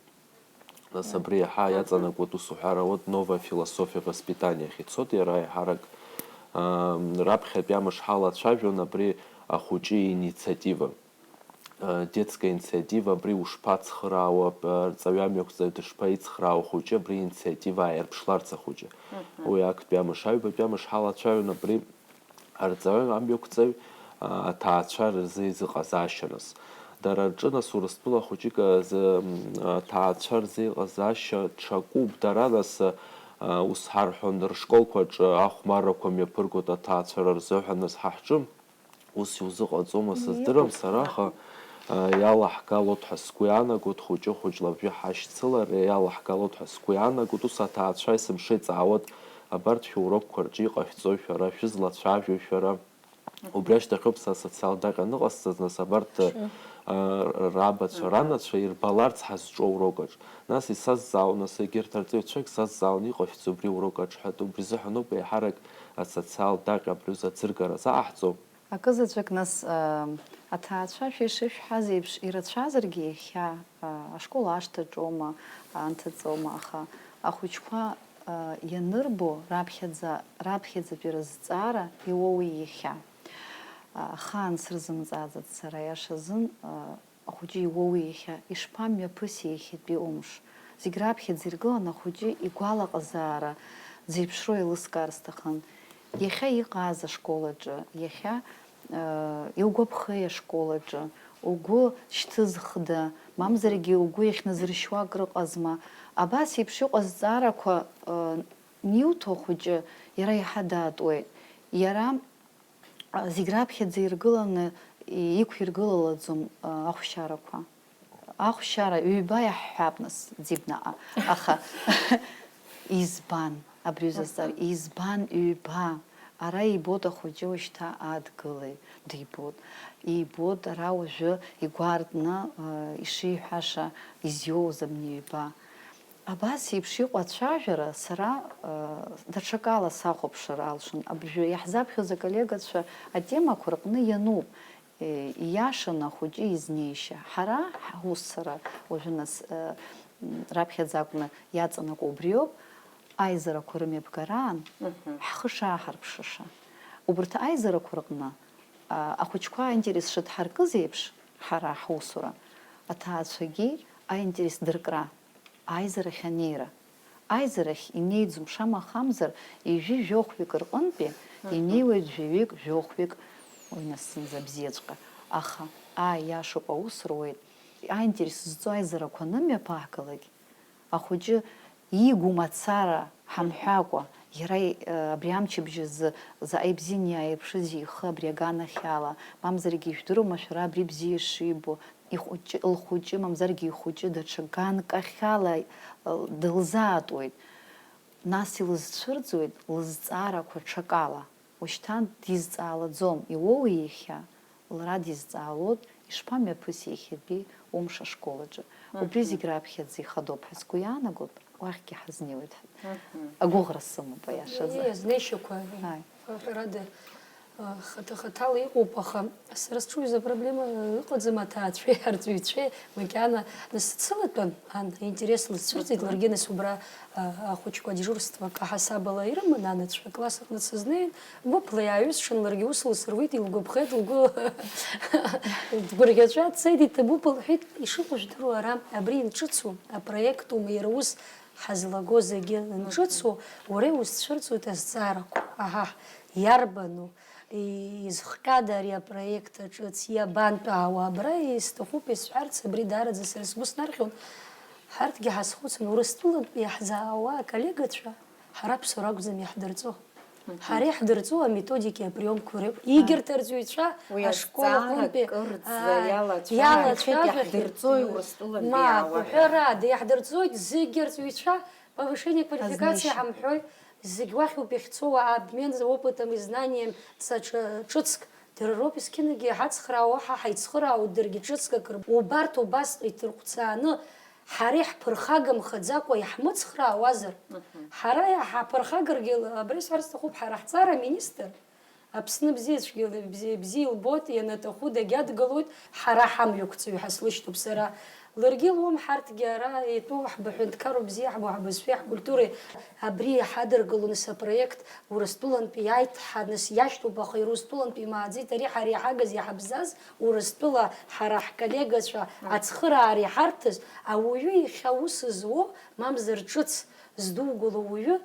Нас абри иаҳа Аҳа. иаҵанакуеит, ус уҳәар ауеит, новая философия воспитания ахь ицоит, иара еиҳарак, ам, раԥхьатәи амш ҳалацәажәон абри ахәыҷы инициатива, а, детская инициатива, абри ушԥацхраауа, а, рҵаҩы амҩақәҵаҩ дышԥаицхраауа ахәыҷы, абри инициатива ааирԥшларц ахәыҷы. Мгм. Уи актәи амш, аҩбатәи амш ҳалацәажәон абри Арҵаҩы амҩақәҵаҩ, а, аҭаацәа рзы изыҟазаашьа нас. Дара рҿы нас Урыстәыла хәыҷык азы, м, аҭаацәа рзы иҟазаашьа ҽакуп. Дара нас, а, ус ҳарҳәон, рышколқәа рҿы ахәмаррақәа мҩаԥыргоит аҭаацәара рзыҳәа, нас ҳа ҳҿы ус иузыҟаҵома сыздырам сара, аха, а, иалаҳгалоит ҳәа сгәы иаанагоит, хәыҷы-хәыҷла абжьы ҳашьцылар, иалаҳгалоит ҳәа сгәы иаанагоит, ус аҭаацәа есымша иҵаауеит, абарҭ шәурокқәа рҿы иҟашәҵои шәара, шәызлацәажәои шәара? Убри ашьҭахьоуп са асоциалтә даҟьа аныҟасҵаз, нас абарҭ, а, рабацәа, ранацәа ирбаларц ҳазҿу аурок аҿ. Нас исазҵаауан, нас егьырҭ арҵаҩцәагь сазҵаауан, иҟашәҵо убри аурок аҿ ҳәа, убри азыҳәаноуп еиҳарак асоциалтә даҟьа абри азы аӡыргара заҟаҳҵо. Акызаҵәык, нас, а, аҭаацәа шәа ишышәҳәаз еиԥш ирацәазаргьы иахьа, а, ашкол ашҭаҿоума, анҭыҵоума, аха ахәыҷқәа, а, ианырбо раԥхьаӡа, раԥхьаӡатәи рызҵаара иоуи иахьа. А, ахаан сырзымҵааӡац сара, аиаша азын, а, ахәыҷы иуоуи иахьа, ишԥамҩаԥыси иахьатәи умш? Зегь раԥхьаӡа иргылан ахәыҷы игәалаҟазаара дзеиԥшроу еилыскаар сҭахын. Иахьа иҟааз ашкол аҿы, иахьа, э, иугәаԥхеи ашкол аҿы, угәы шьҭызхда, мамзаргьы угәы иахьназыршьуа акрыҟазма? Абас еиԥш иҟоу азҵаарақәа, э, аниуҭо ахәыҷы, иара иаҳа даатуеит. Иара А, зегь раԥхьаӡа иргыланы иқәиргылалаӡом, а, ахәшьарақәа. Ахәшьара ҩба иаҳҳәап, нас, Ӡибнаҟа. Аха избан, абри узазҵаар, Мгм. избан ҩба? Ара ибот ахәыҷы уажәшьҭа адгылаҩ дибот. Ибот ара уажәы игәарҭны, а, ишиҳәаша изиоуз абни ҩба. Абас еиԥш иҟоу ацәажәара сара, э, даҽакала сахәаԥшыр алшон. Абыржәы иаҳзаԥхьоз аколлегацәа атемақәа рҟны иануп, э, ииашаны ахәыҷы изнеишьа. Ҳара ҳусура уажәы нас, э, м, раԥхьаӡа акәны иаҵанакуа убриоуп, аизарақәа рымҩаԥгараан Мгм. ҳхы шааҳарԥшыша. Убарҭ аизарақәа рҟны, а, ахәыҷқәа аинтерес шыдҳаркыз еиԥш, ҳара ҳусура, аҭаацәагьы аинтерес дыркра. Аизарахь анеира. Аизарахь инеиӡом, шамахамзар, ҩажәи жәохәҩык рҟынтәи Мгм. инеиуеит жәаҩык, жәохәҩык, уи нас зынӡа бзиаҵәҟьа. Аха, ааи, иашоуп, аус руеит. Аинтерес зҵоу аизарақәа анымҩаԥаҳгалак, ахәыҷы игу мацара ҳамҳәакәа, иара, э, абри амчыбжь азы заҟа ибзианы иааирԥшызеи ихы абри аганахьала, мамзаргьы ижәдыруама шәара абри бзиа шибо? Ихәыҷы, лхәыҷы, мамзаргьы ихәыҷы даҽа ганкахьала, э, дылзаатуеит. Нас илызцәырҵуеит лызҵаарақәа ҽакала. Ушьҭан дизҵаалаӡом, иуоуи иахьа, лара дизҵаалоит, ишԥамҩаԥыси иахьатәи умш ашкол аҿы. Убри Мгм. зегь раԥхьаӡа ихадоуп ҳәа сгәы иаанагоит, уахьгьы ҳазнеиуеит ҳәа. Мгм. Агәыӷра сымоуп, аиашазы. Иазнеишьақәа, Ааи. ҳәарада, Хаҭа-хаҭала иҟоуп, аха сара сҿы уи азы апроблема ыҟаӡам, аҭаацәеи арҵаҩцәеи макьана, нас сцылатәан, ан, интересла сцәырҵит, ларгьы нас убра, а, ахәыҷқәа адежурствак аҳасабала ирыман, анацәа класс аҟны дсызнеин, гәыԥла иааҩысшан, ларгьы ус лсыруит, илгәаԥхеит, лгәы дгәырӷьаҵәа дцеит, иҭабуп лҳәеит, ишыҟоу жәдыруа ара, абри инҿыцу апроект аума, иара ус Ҳазлаго зегьы анҿыцу, уара иузцәырҵуеит азҵаарақәа. Аҳаҳ, иарбану, изхҟьада ари апроект аҿыц, иабантәаауа? Абра исҭахуп исҳәарц, абри даараӡа сара сгәы снархьуан. Ҳарҭгьы ҳазхәыцын, Урыстәылантәи иаҳзаауа аколлегацәа, ҳара аԥсуара акәӡам иаҳдырҵо. Ҳара иаҳдырҵо аметодикеи априомқәеи реиԥш. Егьырҭ арҵаҩцәа ашкол аҟынтәи, аа, иалацәажәахьеит, иаҳдырҵоит Урыстәылантәи иаауа ҳәа. Мап, ҳәарада, иаҳдырҵоит зегьы арҵаҩцәа, повышение квалификации ҳамҳәои, зегь уахь ауп иахьцо, обмен опытом и знанием, ҵа ҿы-, ҿыцк. Дара роуп есқьынагьы иҳацхраауа, ҳа ҳаицхыраауеит даргьы ҿыцк акыр. Убарҭ убасҟа иҭырҟәцааны, ҳара иаҳԥырхагамхаӡакәа иаҳмыцхраауазар? Ҳара иаҳаԥырхагаргьы, абра исҳәар сҭахуп, ҳара ҳҵара аминистр, Аԥсны бзиа цәгьала, бзиа, бзиа илбоит, ианаҭаху дагьадгылоит, ҳара ҳамҩақәҵаҩ ҳәа слышьҭоуп сара. Ларгьы илуам, ҳарҭгьы ара итәоу ҳбаҳәынҭқарроуп, бзиа иаҳбо ҳабызшәеи ҳкультуреи. Абри иҳадыргылон сапроект Урыстәылантәи иааиҭҳаныс иашьҭоуп, аха Урыстәылантәи имааӡеит, ари ҳара иҳагыз, иҳабзаз, Урыстәыла ҳара ҳколлегацәа ацхыраара иҳарҭаз, ауаҩы иахьа ус зуо, мамзар ҿыц здугыло уаҩы,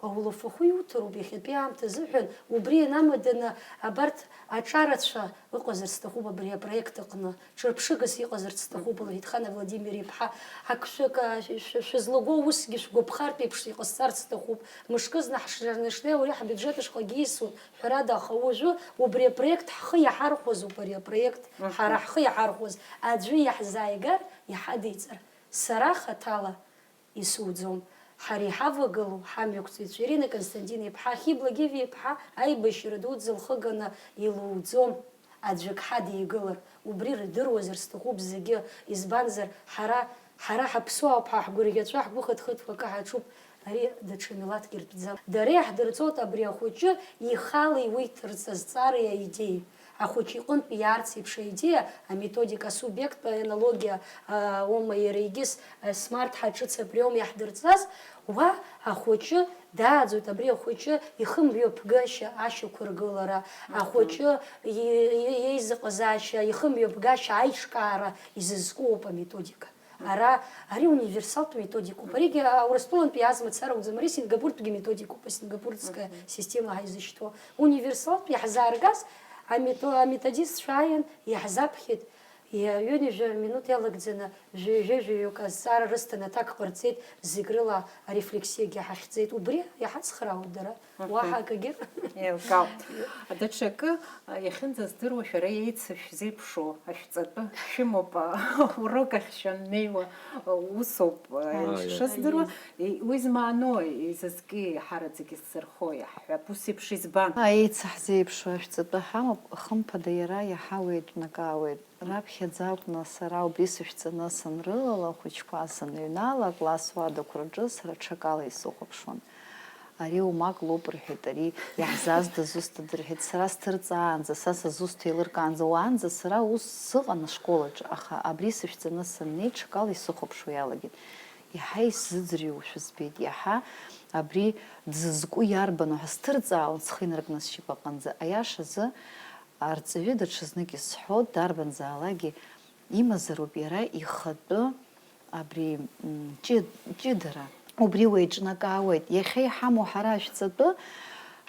Аулафахәы иуҭароуп иахьатәи аамҭа азыҳәан, убри ианамаданы абарҭ аҿарацәа ыҟазар сҭахуп абри апроект аҟны, ҿырԥшыгас иҟазарц сҭахуп, лҳәеит Хана Владимир-иԥҳа, ак шәык, а, шә-, шә-, шәызлаго усгьы шәгәаԥхартә еиԥш иҟасҵарц сҭахуп, мышкызны ҳшнеиуа уи ҳбиуџьет ашҟагьы исуеит, ҳәарада, аха уажәы убри апроект ҳхы иаҳархәазоуп ари апроект, ҳара ҳхы иаҳархәаз, аӡәы иаҳзааигар, иҳадиҵар, сара хаҭала. Исуӡом. Ҳара иҳавагылоу ҳамҩақәҵаҩцәа Ирина Константин-иԥҳа, Хьыбла Гиви-иԥҳа аибашьра дуӡӡа лхы ганы илуӡом. Аӡәык ҳадигылар, убри рдыруазар сҭахуп зегьы, избанзар, ҳара, ҳара ҳаԥсуаауп, ҳа ҳгәырӷьаҵәа, ҳгәы хыҭхыҭуа акы ҳаҿуп, ари даҽа милаҭк иртәӡам. Дара иаҳдырҵоит абри ахәыҷы ихала иуиҭарц азҵаареи аидеи. Ахәыҷы иҟынтә иаарц еиԥш аидеиа, аметодика, асубиекттә аналогиа, а, ома иара егьыс, а, смарт ҳаҿыц априом иаҳдырҵаз, уа ахәыҷы дааӡоит, абри ахәыҷы ихымҩаԥгашьа ашьақәыргылара, ахәыҷы и-, и-, иеизыҟазаашьа, ихымҩаԥгашьа аиҿкаара изызкуоуп аметодика. Ара, ари универсалтә методикоуп. Аригьы, а, Урыстәылантәи иааз мацара акәӡам, ари Сингапуртәгьы методикоуп, асингапуртская система ҳаизышьҭуа. Универсалтә иаҳзааргаз амето-, аметодистцәа ааин иаҳзаԥхьеит, иа-, ҩынҩажәа минуҭ иалагӡаны жәаҩа-жәаҩаҩык азҵаара рысҭан, аҭак ҟарҵеит, зегь рыла арефлексиагьы ҳахьӡеит. Убри иҳацхраауеит дара. Уаҳа акгьы. Еилкаауп. Даҽакы, а, иахьынӡаздыруа, шәара еицышә зеиԥшу ашәҵатәы шәымоуп, а, урок ахь шәаннеиуа, а, усоуп, а, Ааи. Ишысдыруа, и-, уи змаанои, изызки ҳараӡәгьы зсырхо иаҳҳәап, ус еиԥш избан? Еицаҳзеиԥшу ашәҵатәы ҳамоуп, хымԥада иара иаҳа уеиҿнакаауеит. Раԥхьаӡа акәны сара убри сышәҵаны санрылала, ахәыҷқәа саныҩнала, акласс уадақәа рҿы сара ҽакала исыхәаԥшуан. Ари умак лоуп, рҳәеит, ари иаҳзаздаз узҭада, рҳәеит, сара сҭырҵаанӡа, са сызусҭа еилыркаанӡа, уаанӡа сара ус сыҟан ашкол аҿы, аха абри сышәҵаны саннеи, ҽакала исыхәаԥшуа иалагеит. Иаҳа исзыӡырҩуашәа збеит, иаҳа абри дзызку иарбану ҳәа сҭырҵаауан схы инаркны сшьапаҟынӡа. Аиашазы, Арҵаҩы даҽазнык исҳәоит, дарбанзаалакгьы имазароуп иара ихатәы абри, м, ҷы-, ҷыдара. Убри уеиҿнакаауеит. Иахьа иҳамоу ҳара ашәҵатәы,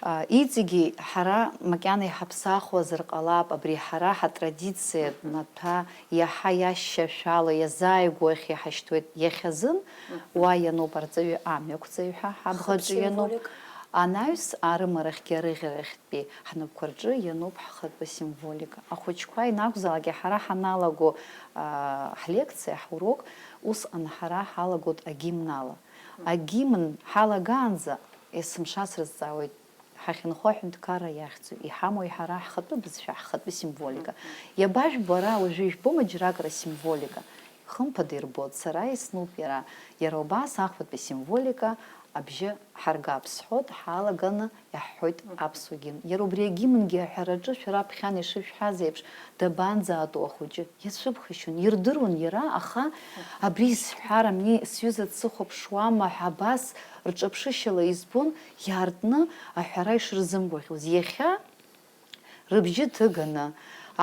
а, иҵегьы ҳара макьана иҳаԥсахуазар ҟалап, абри ҳара ҳатрадициатә маҭәа иаҳа иашьашәала иазааигәоу ахь иҳашьҭуеит. Иахьазын уа иануп арҵаҩы амҩақәҵаҩ ҳәа, ҳабӷаҿы иануп. Анаҩс арымарахьгьы арыӷьарахьтәи ҳнапқәа рҿы иануп ҳхатәы символика. Ахәыҷқәа ианакәзаалак ҳара ҳаналаго, аа, ҳлекциа, ҳурок, усҟан ҳара ҳалагоит агимн ала. Агимн ҳалагаанӡа, есымша срызҵаауеит, ҳахьынхо аҳәынҭқарра иахьӡу, иҳамоу ҳара ҳхатәы бызшәа, ҳхатәы символика. Иабажәбо ара уажәы ижәбома џьаракра символика? Хымԥада ирбоит, сара иснуп иара. Иара убас ахԥатәи символика абжьы ҳаргап сҳәоит, ҳалаганы иаҳҳәоит аԥсуа гимн. Иара убри агимнгьы аҳәараҿы шәара ԥхьан ишышәҳәаз еиԥш, дабанӡаатәу ахәыҷы? Иацәыԥхашьон, ирдыруан иара, аха абри исҳәарами, сҩыза дсыхәаԥшуама ҳәа абас рҿаԥшышьала избон, иаартны аҳәара ишырзымгәаӷьуаз. Иахьа Рыбжьы ҭыганы,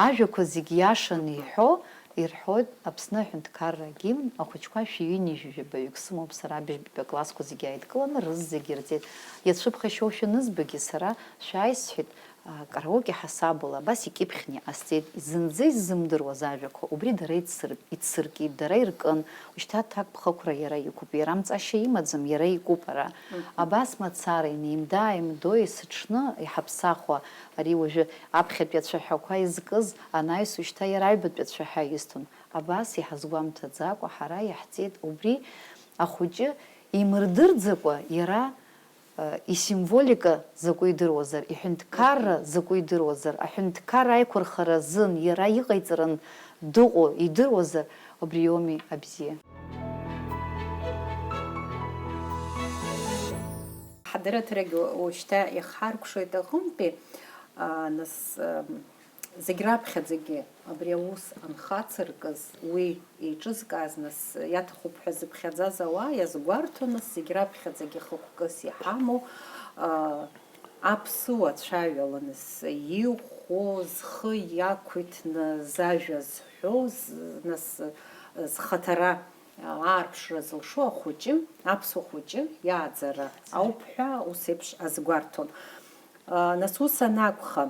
ажәақәа зегь иашаны иҳәо, Ирҳәоит, Аԥсны аҳәынҭқарра агимн, ахәыҷқәа шәи ҩынҩажәи жәабаҩык сымоуп сара, абыжьбатәи аклассқәа зегьы ааидкыланы, рыз зегьы ирҵеит. Иацәыԥхашьоушәа анызбагьы сара шәааисҳәеит, а, караоке ҳасабала, абас икьыԥхьны иҟасҵеит, зынӡа иззымдыруаз ажәақәа, убри дара ицсыр-, ицсыркит, дара иркын, ушьҭа аҭакԥхықәра иара иқәуп, иара мҵашьа имаӡам, иара икуп ара. Мгм. Абас мацара, инеимда-ааимдо есыҽны иҳаԥсахуа, ари уажәы аԥхьатәи ацәаҳәақәа изкыз анаҩс, ушьҭа иара аҩбатәи ацәаҳәа исҭон. Абас, иҳазгәамҭаӡакәа, ҳара иаҳҵеит убри ахәыҷы, имырдырӡакәа, иара, э, исимволика закәу идыруазар, иҳәынҭқарра закәу идыруазар, аҳәынҭқарра аиқәырхара азын иара иҟаиҵаран дыҟоу идыруазар, убри иоуми абзиа. Ҳадырраҭарагьы уажәшьҭа иахҳаркәшоит аҟынтәи, аа, нас, ам, зегь раԥхьаӡагьы абри аус анхацыркыз, уи еиҿызкааз, нас, иаҭахуп ҳәа зыԥхьаӡаз ауаа иазгәарҭо, нас, зегь раԥхьаӡагьы хықәкыс иҳамоу, аа, аԥсуа цәаҩала, нас, иӷәӷәоу, зхы иақәиҭны зажәа зҳәоу, з-, нас, зхаҭара аарԥшра зылшо ахәыҷы, аԥсуа хәыҷы иааӡара ауп ҳәа ус еиԥш азгәарҭон. Нас ус анакәха,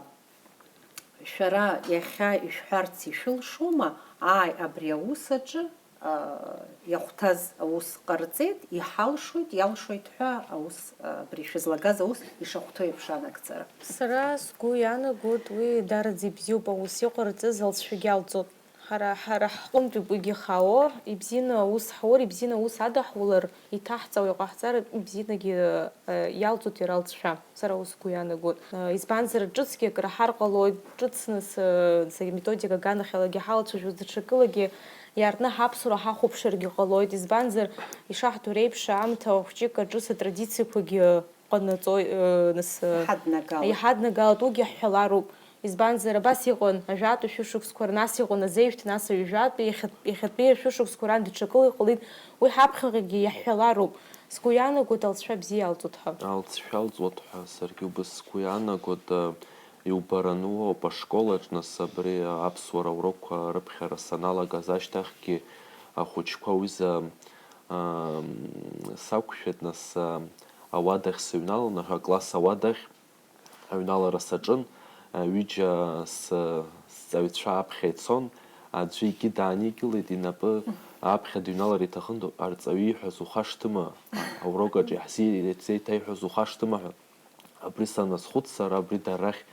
шәара иахьа ишәҳәарц ишәылшома, ааи, абри аус аҿы, а, иахәҭаз аус ҟарҵеит, иҳалшоит, иалшоит ҳәа аус, а, абри шәызлагаз аус ишахәҭоу еиԥш анагӡара? Сара сгәы иаанагоит, уи дараӡа ибзиоуп аус иҟарҵаз, алҵшәагьы алҵуеит. Ҳара, ҳара ҳҟынтәи уигьы хао, ибзианы аус ҳаур, ибзианы аус адаҳулар, иҭаҳҵауа иҟаҳҵар, ибзианагьы, э, иалҵуеит иара алҵшәа, сара ус сгәы иаанагоит. Э, избанзар, ҿыцгьы акры ҳар ҟалоит, ҿыцны с-, сагьы методика аганахьалагьы ҳалацәажәоит, даҽакылагьы иаартны ҳаԥсуара ҳахәаԥшыргьы ҟалоит, избанзар, ишаҳдуреиԥш, аамҭа хәҷык аҿыц атрадициақәагьы ҟанаҵои, э, нас, э, иҳаднагалоит. Иҳаднагалоит, уигьы ҳҳәалароуп. Избанзар, абас иҟан ажәатәи шәышықәсқәа, нас иҟан азеижәтә, нас аҩажәатәи, иахьат-, иахьатәи ашәышықәсқәа раан даҽакыла иҟалеит. Уи ҳаԥхьаҟагьы иаҳҳәалароуп. Сгәы иаанагоит, алҵшәа бзиа иалҵуеит ҳәа. Алҵшәа алҵуеит ҳәа саргьы убыс сгәы иаанагоит, э, иубараны уоуп ашкол аҿ, нас абри аԥсуара урокқәа рыԥхьара саналагаз ашьҭахьгьы ахәыҷқәа уи за, ам, сақәшәеит, нас, а, ауадахь сыҩналаны, акласс ауадахь. Аҩналара саҿын, ҩыџьа сы-, сҵаҩцәа аԥхьа ицон, аӡәы егьи дааникылеит, инапы аԥхьа дыҩналар иҭахын, арҵаҩы ииҳәаз ухашҭыма? Аурок аҿы иаҳзеи-, иаҳзеиҭаиҳәаз ухашҭыма ҳәа. Абри саназхәыц, сара абри дара рахь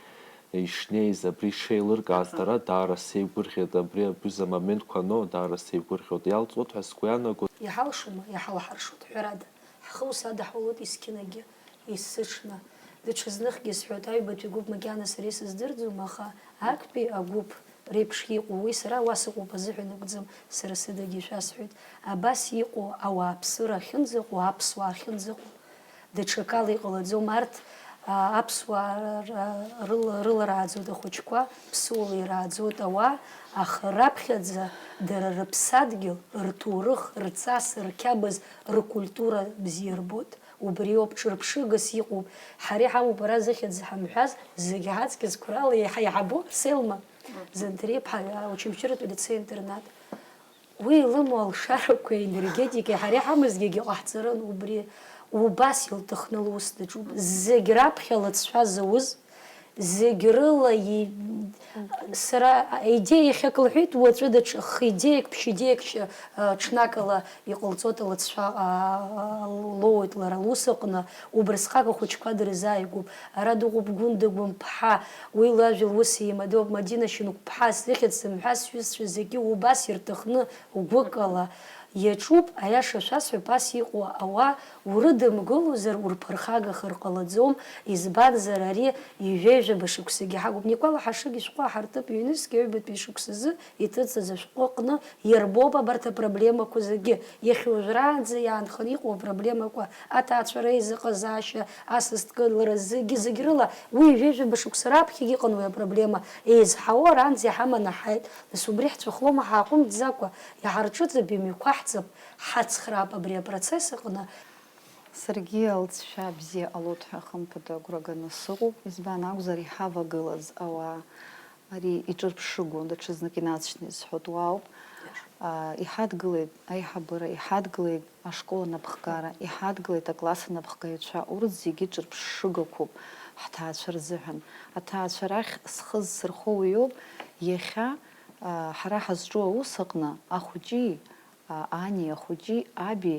ишнеиз, абри ишеилыркааз дара даара сеигәырӷьеит, абри, абри за моментқәа аноу даара сеигәырӷьоит, иалҵуеит ҳәа сгәы иаанагоит. Иҳалшома, иҳалҳаршоит, ҳәарада, ҳхы ус адаҳулоит есқьынагьы. Есыҽны. Даҽазныхгьы сҳәоит, аҩбатәи агәыԥ макьана сара исыздырӡом, аха актәи агәыԥ реиԥш иҟоу уи сара уа сыҟоуп азыҳәан акәӡам, сара сыдагьы шәасҳәоит. Абас иҟоу ауааԥсыра ахьынӡаҟоу, аԥсуаа ахьынӡаҟоу, даҽакала иҟалаӡом. Арҭ, а, аԥсуаа р-, р-, рыла, рыларааӡоит ахәыҷқәа, ԥсуала ирааӡоит ауаа, аха раԥхьаӡа дара рыԥсадгьыл, рҭоурых, рҵас, рқьабз, ркультура бзиа рбоит. Убриоуп, ҿырԥшыгас иҟоуп. Ҳара иҳамоуп ара зыхьӡ ҳамҳәаз, зегьы ҳаҵкьысқәа рала еиҳа иаҳабу Селма Занҭариаԥҳа аучамчыратә лицеи-интернат. Уи илымоу алшарақәеи аенергетикеи ҳара иҳамазгьы егьа ҟаҳҵарын, убри убас илҭахны лус даҿуп. Зегь раԥхьа лыҵшәа зауз, зегь рыла и-, сара аидеиа иахьак лҳәеит, уаҵәы даҽа хы-идеиак, ԥшь-идеиак шьа-, а, ҽнакала иҟалҵоит, лыҵшәа, а, а, лоуеит лара лус аҟны, убрысҟак ахәыҷқәа дырзааигәоуп. Ара дыҟоуп Гәында Гәымԥҳа, уи лажәа лус еимадоуп, Мадина Шьынқәԥҳа, сзыхьӡ сымҳәа, сҩызцәа зегьы убас ирҭахны гәыкала иаҿуп, аиаша шәасҳәап, ас иҟоу ауаа урыдымгылозар, урԥырхагахар ҟалаӡом, избанзар, ари ҩажәа шықәсагьы ҳагуп. Никәала Ҳашыг ишәҟәы аҳартып, ҩнызқь ҩбатәи шықәсазы иҭыҵыз ашәҟәы аҟны иарбоуп абарҭ апроблемақәа зегьы. Иахьа уажәраанӡа иаанханы иҟоу апроблемақәа, аҭаацәара, аизыҟазаашьа, асасдкылара, зегьы, зегь рыла уи ҩажәа шықәса раԥхьагь иҟан уи апроблема, еизҳауа аранӡа иҳаманы ҳааит. Нас убри ҳҵәахлома ҳааҟәымҵӡакәа? Иҳарҿыҵып, имҩақәаҳҵап, ҳацхраап абри апроцесс аҟны. Саргьы алҵшәа бзиа ҟалоит ҳәа хымԥада агәра ганы сыҟоуп, избан акәзар, иҳавагылаз ауаа Ари иҿырԥшыгоу, даҽазнык инаҵшьны исҳәоит, уаауп. Иаша. Аа, иҳадгылеит аиҳабыра, иҳадгылеит ашкол анапхгара, иҳадгылеит акласс анапхгаҩцәа, урҭ зегьы ҿырԥшыгақәоуп ҳҭаацәа рзыҳәан. Аҭаацәа рахь схы зсырхо уиоуп, иахьа, аа, ҳара ҳазҿу аус аҟны ахәыҷи, аа, ани ахәыҷи аби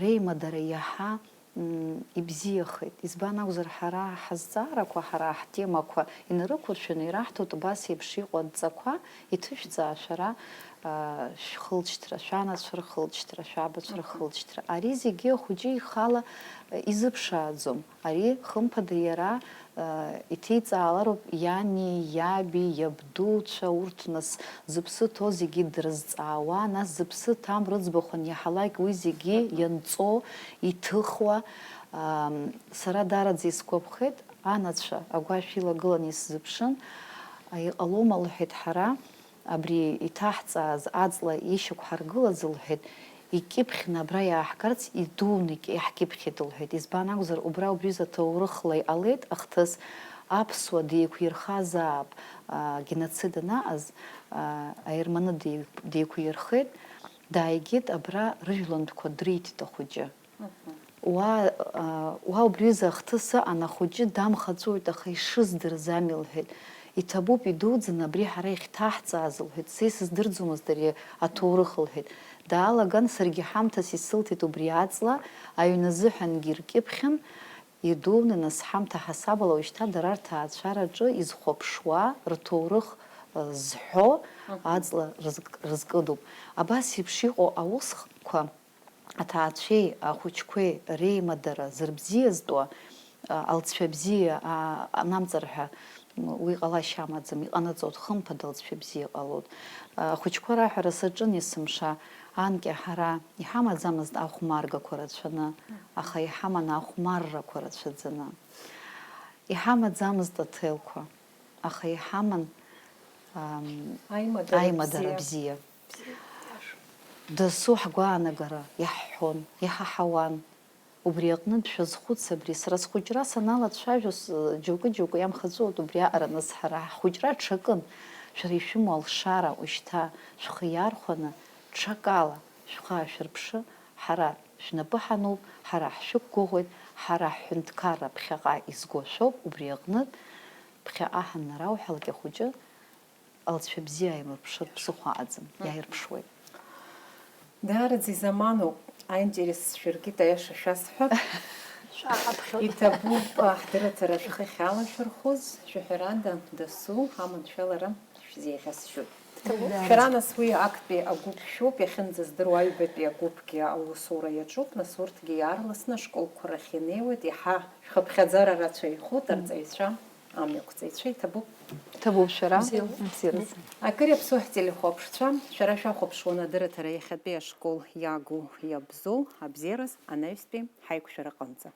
реимадара иаҳа м, ибзиахеит. Избан акәзар, ҳара ҳазҵаарақәа, ҳара ҳтемақәа инарықәыршәаны ираҳҭоит убас еиԥш иҟоу адҵақәа, иҭышәҵаа шәара, а, шәхылҵшьҭра, шәанацәа рхылҵшьҭра, шәабацәа рхылҵшьҭра. Ари зегьы ахәыҷы ихала, а, изыԥшааӡом. Ари, хымԥада, иара, а, иҭеиҵаалароуп иани, иаби, иабдуцәа, урҭ нас зыԥсы ҭоу зегьы дрызҵаауа, нас зыԥсы ҭам рыӡбахә аниаҳалак уи зегьы ианҵо, иҭыхуа. Ам, сара даараӡа исгәаԥхеит, анацәа агәашә илагыланы исзыԥшын, а, иҟалома, лҳәеит, ҳара абри иҭаҳҵааз аҵла ишьақәҳаргылаз, лҳәеит, икьыԥхьны абра иааҳгарц идуны ик-, иаҳкьыԥхьит, лҳәеит. Избан акәзар, убра убриз аҭоурыхла иҟалеит ахҭыс, аԥсуа деиқәирхазаап, а, геноцид анаҟаз, а, аерманы деиқә-, деиқәирхеит, дааигеит абра рыжәлантәқәа дриҭеит ахәыҷы. Уа, а, уа убри изы ахҭыс ыҟан, ахәыҷы дамхаҵәоит, аха ишыздырыз ами, лҳәеит. Иҭабуп, идуӡӡаны абри ҳара иахьҭаҳҵааз, лҳәеит. Са исыздырӡомызт ари аҭоурых, лҳәеит. Даалаган, саргьы ҳамҭас исылҭеит убри аҵла, аҩны азыҳәангьы иркьыԥхьын, идуны, нас ҳамҭа ҳасабала уажәшьҭа дара рҭаацәараҿы изхәаԥшуа, рҭоурых, а, зҳәо аҵла рызк-, рызкыдуп. Абас еиԥш иҟоу аусқәа аҭаацәеи ахәыҷқәеи реимадара зырбзиазтәуа, а, алҵшәа бзиа, а, анамҵар ҳәа, м, уи ҟалашьа амаӡам, иҟанаҵоит, хымԥада алҵшәа бзиа ҟалоит. А, ахәыҷқәа раҳәара саҿын есымша, анкьа ҳара иҳамаӡамызт ахәмаргақәа рацәаны, аха иҳаман ахәмаррақәа рацәаӡаны. Иҳамаӡамызт аҭелқәа, аха иҳаман, ам, Аимадара аимадара бзиа. Бзиа. Дасу ҳгәаанагара иаҳҳәон, иҳаҳауан. Убри аҟнытә шәазхәыц абри, сара схәыҷра саналацәажәо, с-, џьоукы-џьоукы иамхаҵәоит убри аҟара, нас ҳара ҳхәыҷра ҽакын, шәара ишәымоу алшара, уажәшьҭа шәхы иархәаны, ҽакала шәхы аашәырԥшы, ҳара шәнапы ҳануп, ҳара ҳшәықәгәыӷуеит, ҳара ҳҳәынҭқарра ԥхьаҟа изго шәоуп, убри аҟнытә, ԥхьаҟа ҳаннарауҳәалак ахәыҷы, алҵшәа бзиа ааимырԥшыр ԥсыхәа аӡам, иааирԥшуеит. Даараӡа изаманоуп, аинтерес сшәыркит, аиаша шәасҳәап. Шәаҳаԥхьоит. Иҭабуп, а, ҳдырраҭара шәхы ахьалашәырхәыз, шәаҳәарада, дасу, аманшәалара шәзеиӷьасшьоит. Иҭабуп. Шәара, нас, уи актәи агәыԥ шәоуп, иахьынӡаздыруа аҩбатәи агәыԥгьы аусура иаҿуп, нас урҭгьы иаарласны ашколқәа рахь инеиуеит, иаҳа шәхыԥхьаӡара рацәаҩхоит, арҵаҩцәа, амҩақәҵаҩцәа, иҭабуп. Иҭабуп шәара. Бзиала. Бзиараз. Акыр иаԥсоу ҳтелехәаԥшцәа, шәара шәахәаԥшуан адырраҭара иахьатәи ашкол иагу иабзоу, абзиараз, анаҩстәи ҳаиқәшәараҟынӡа.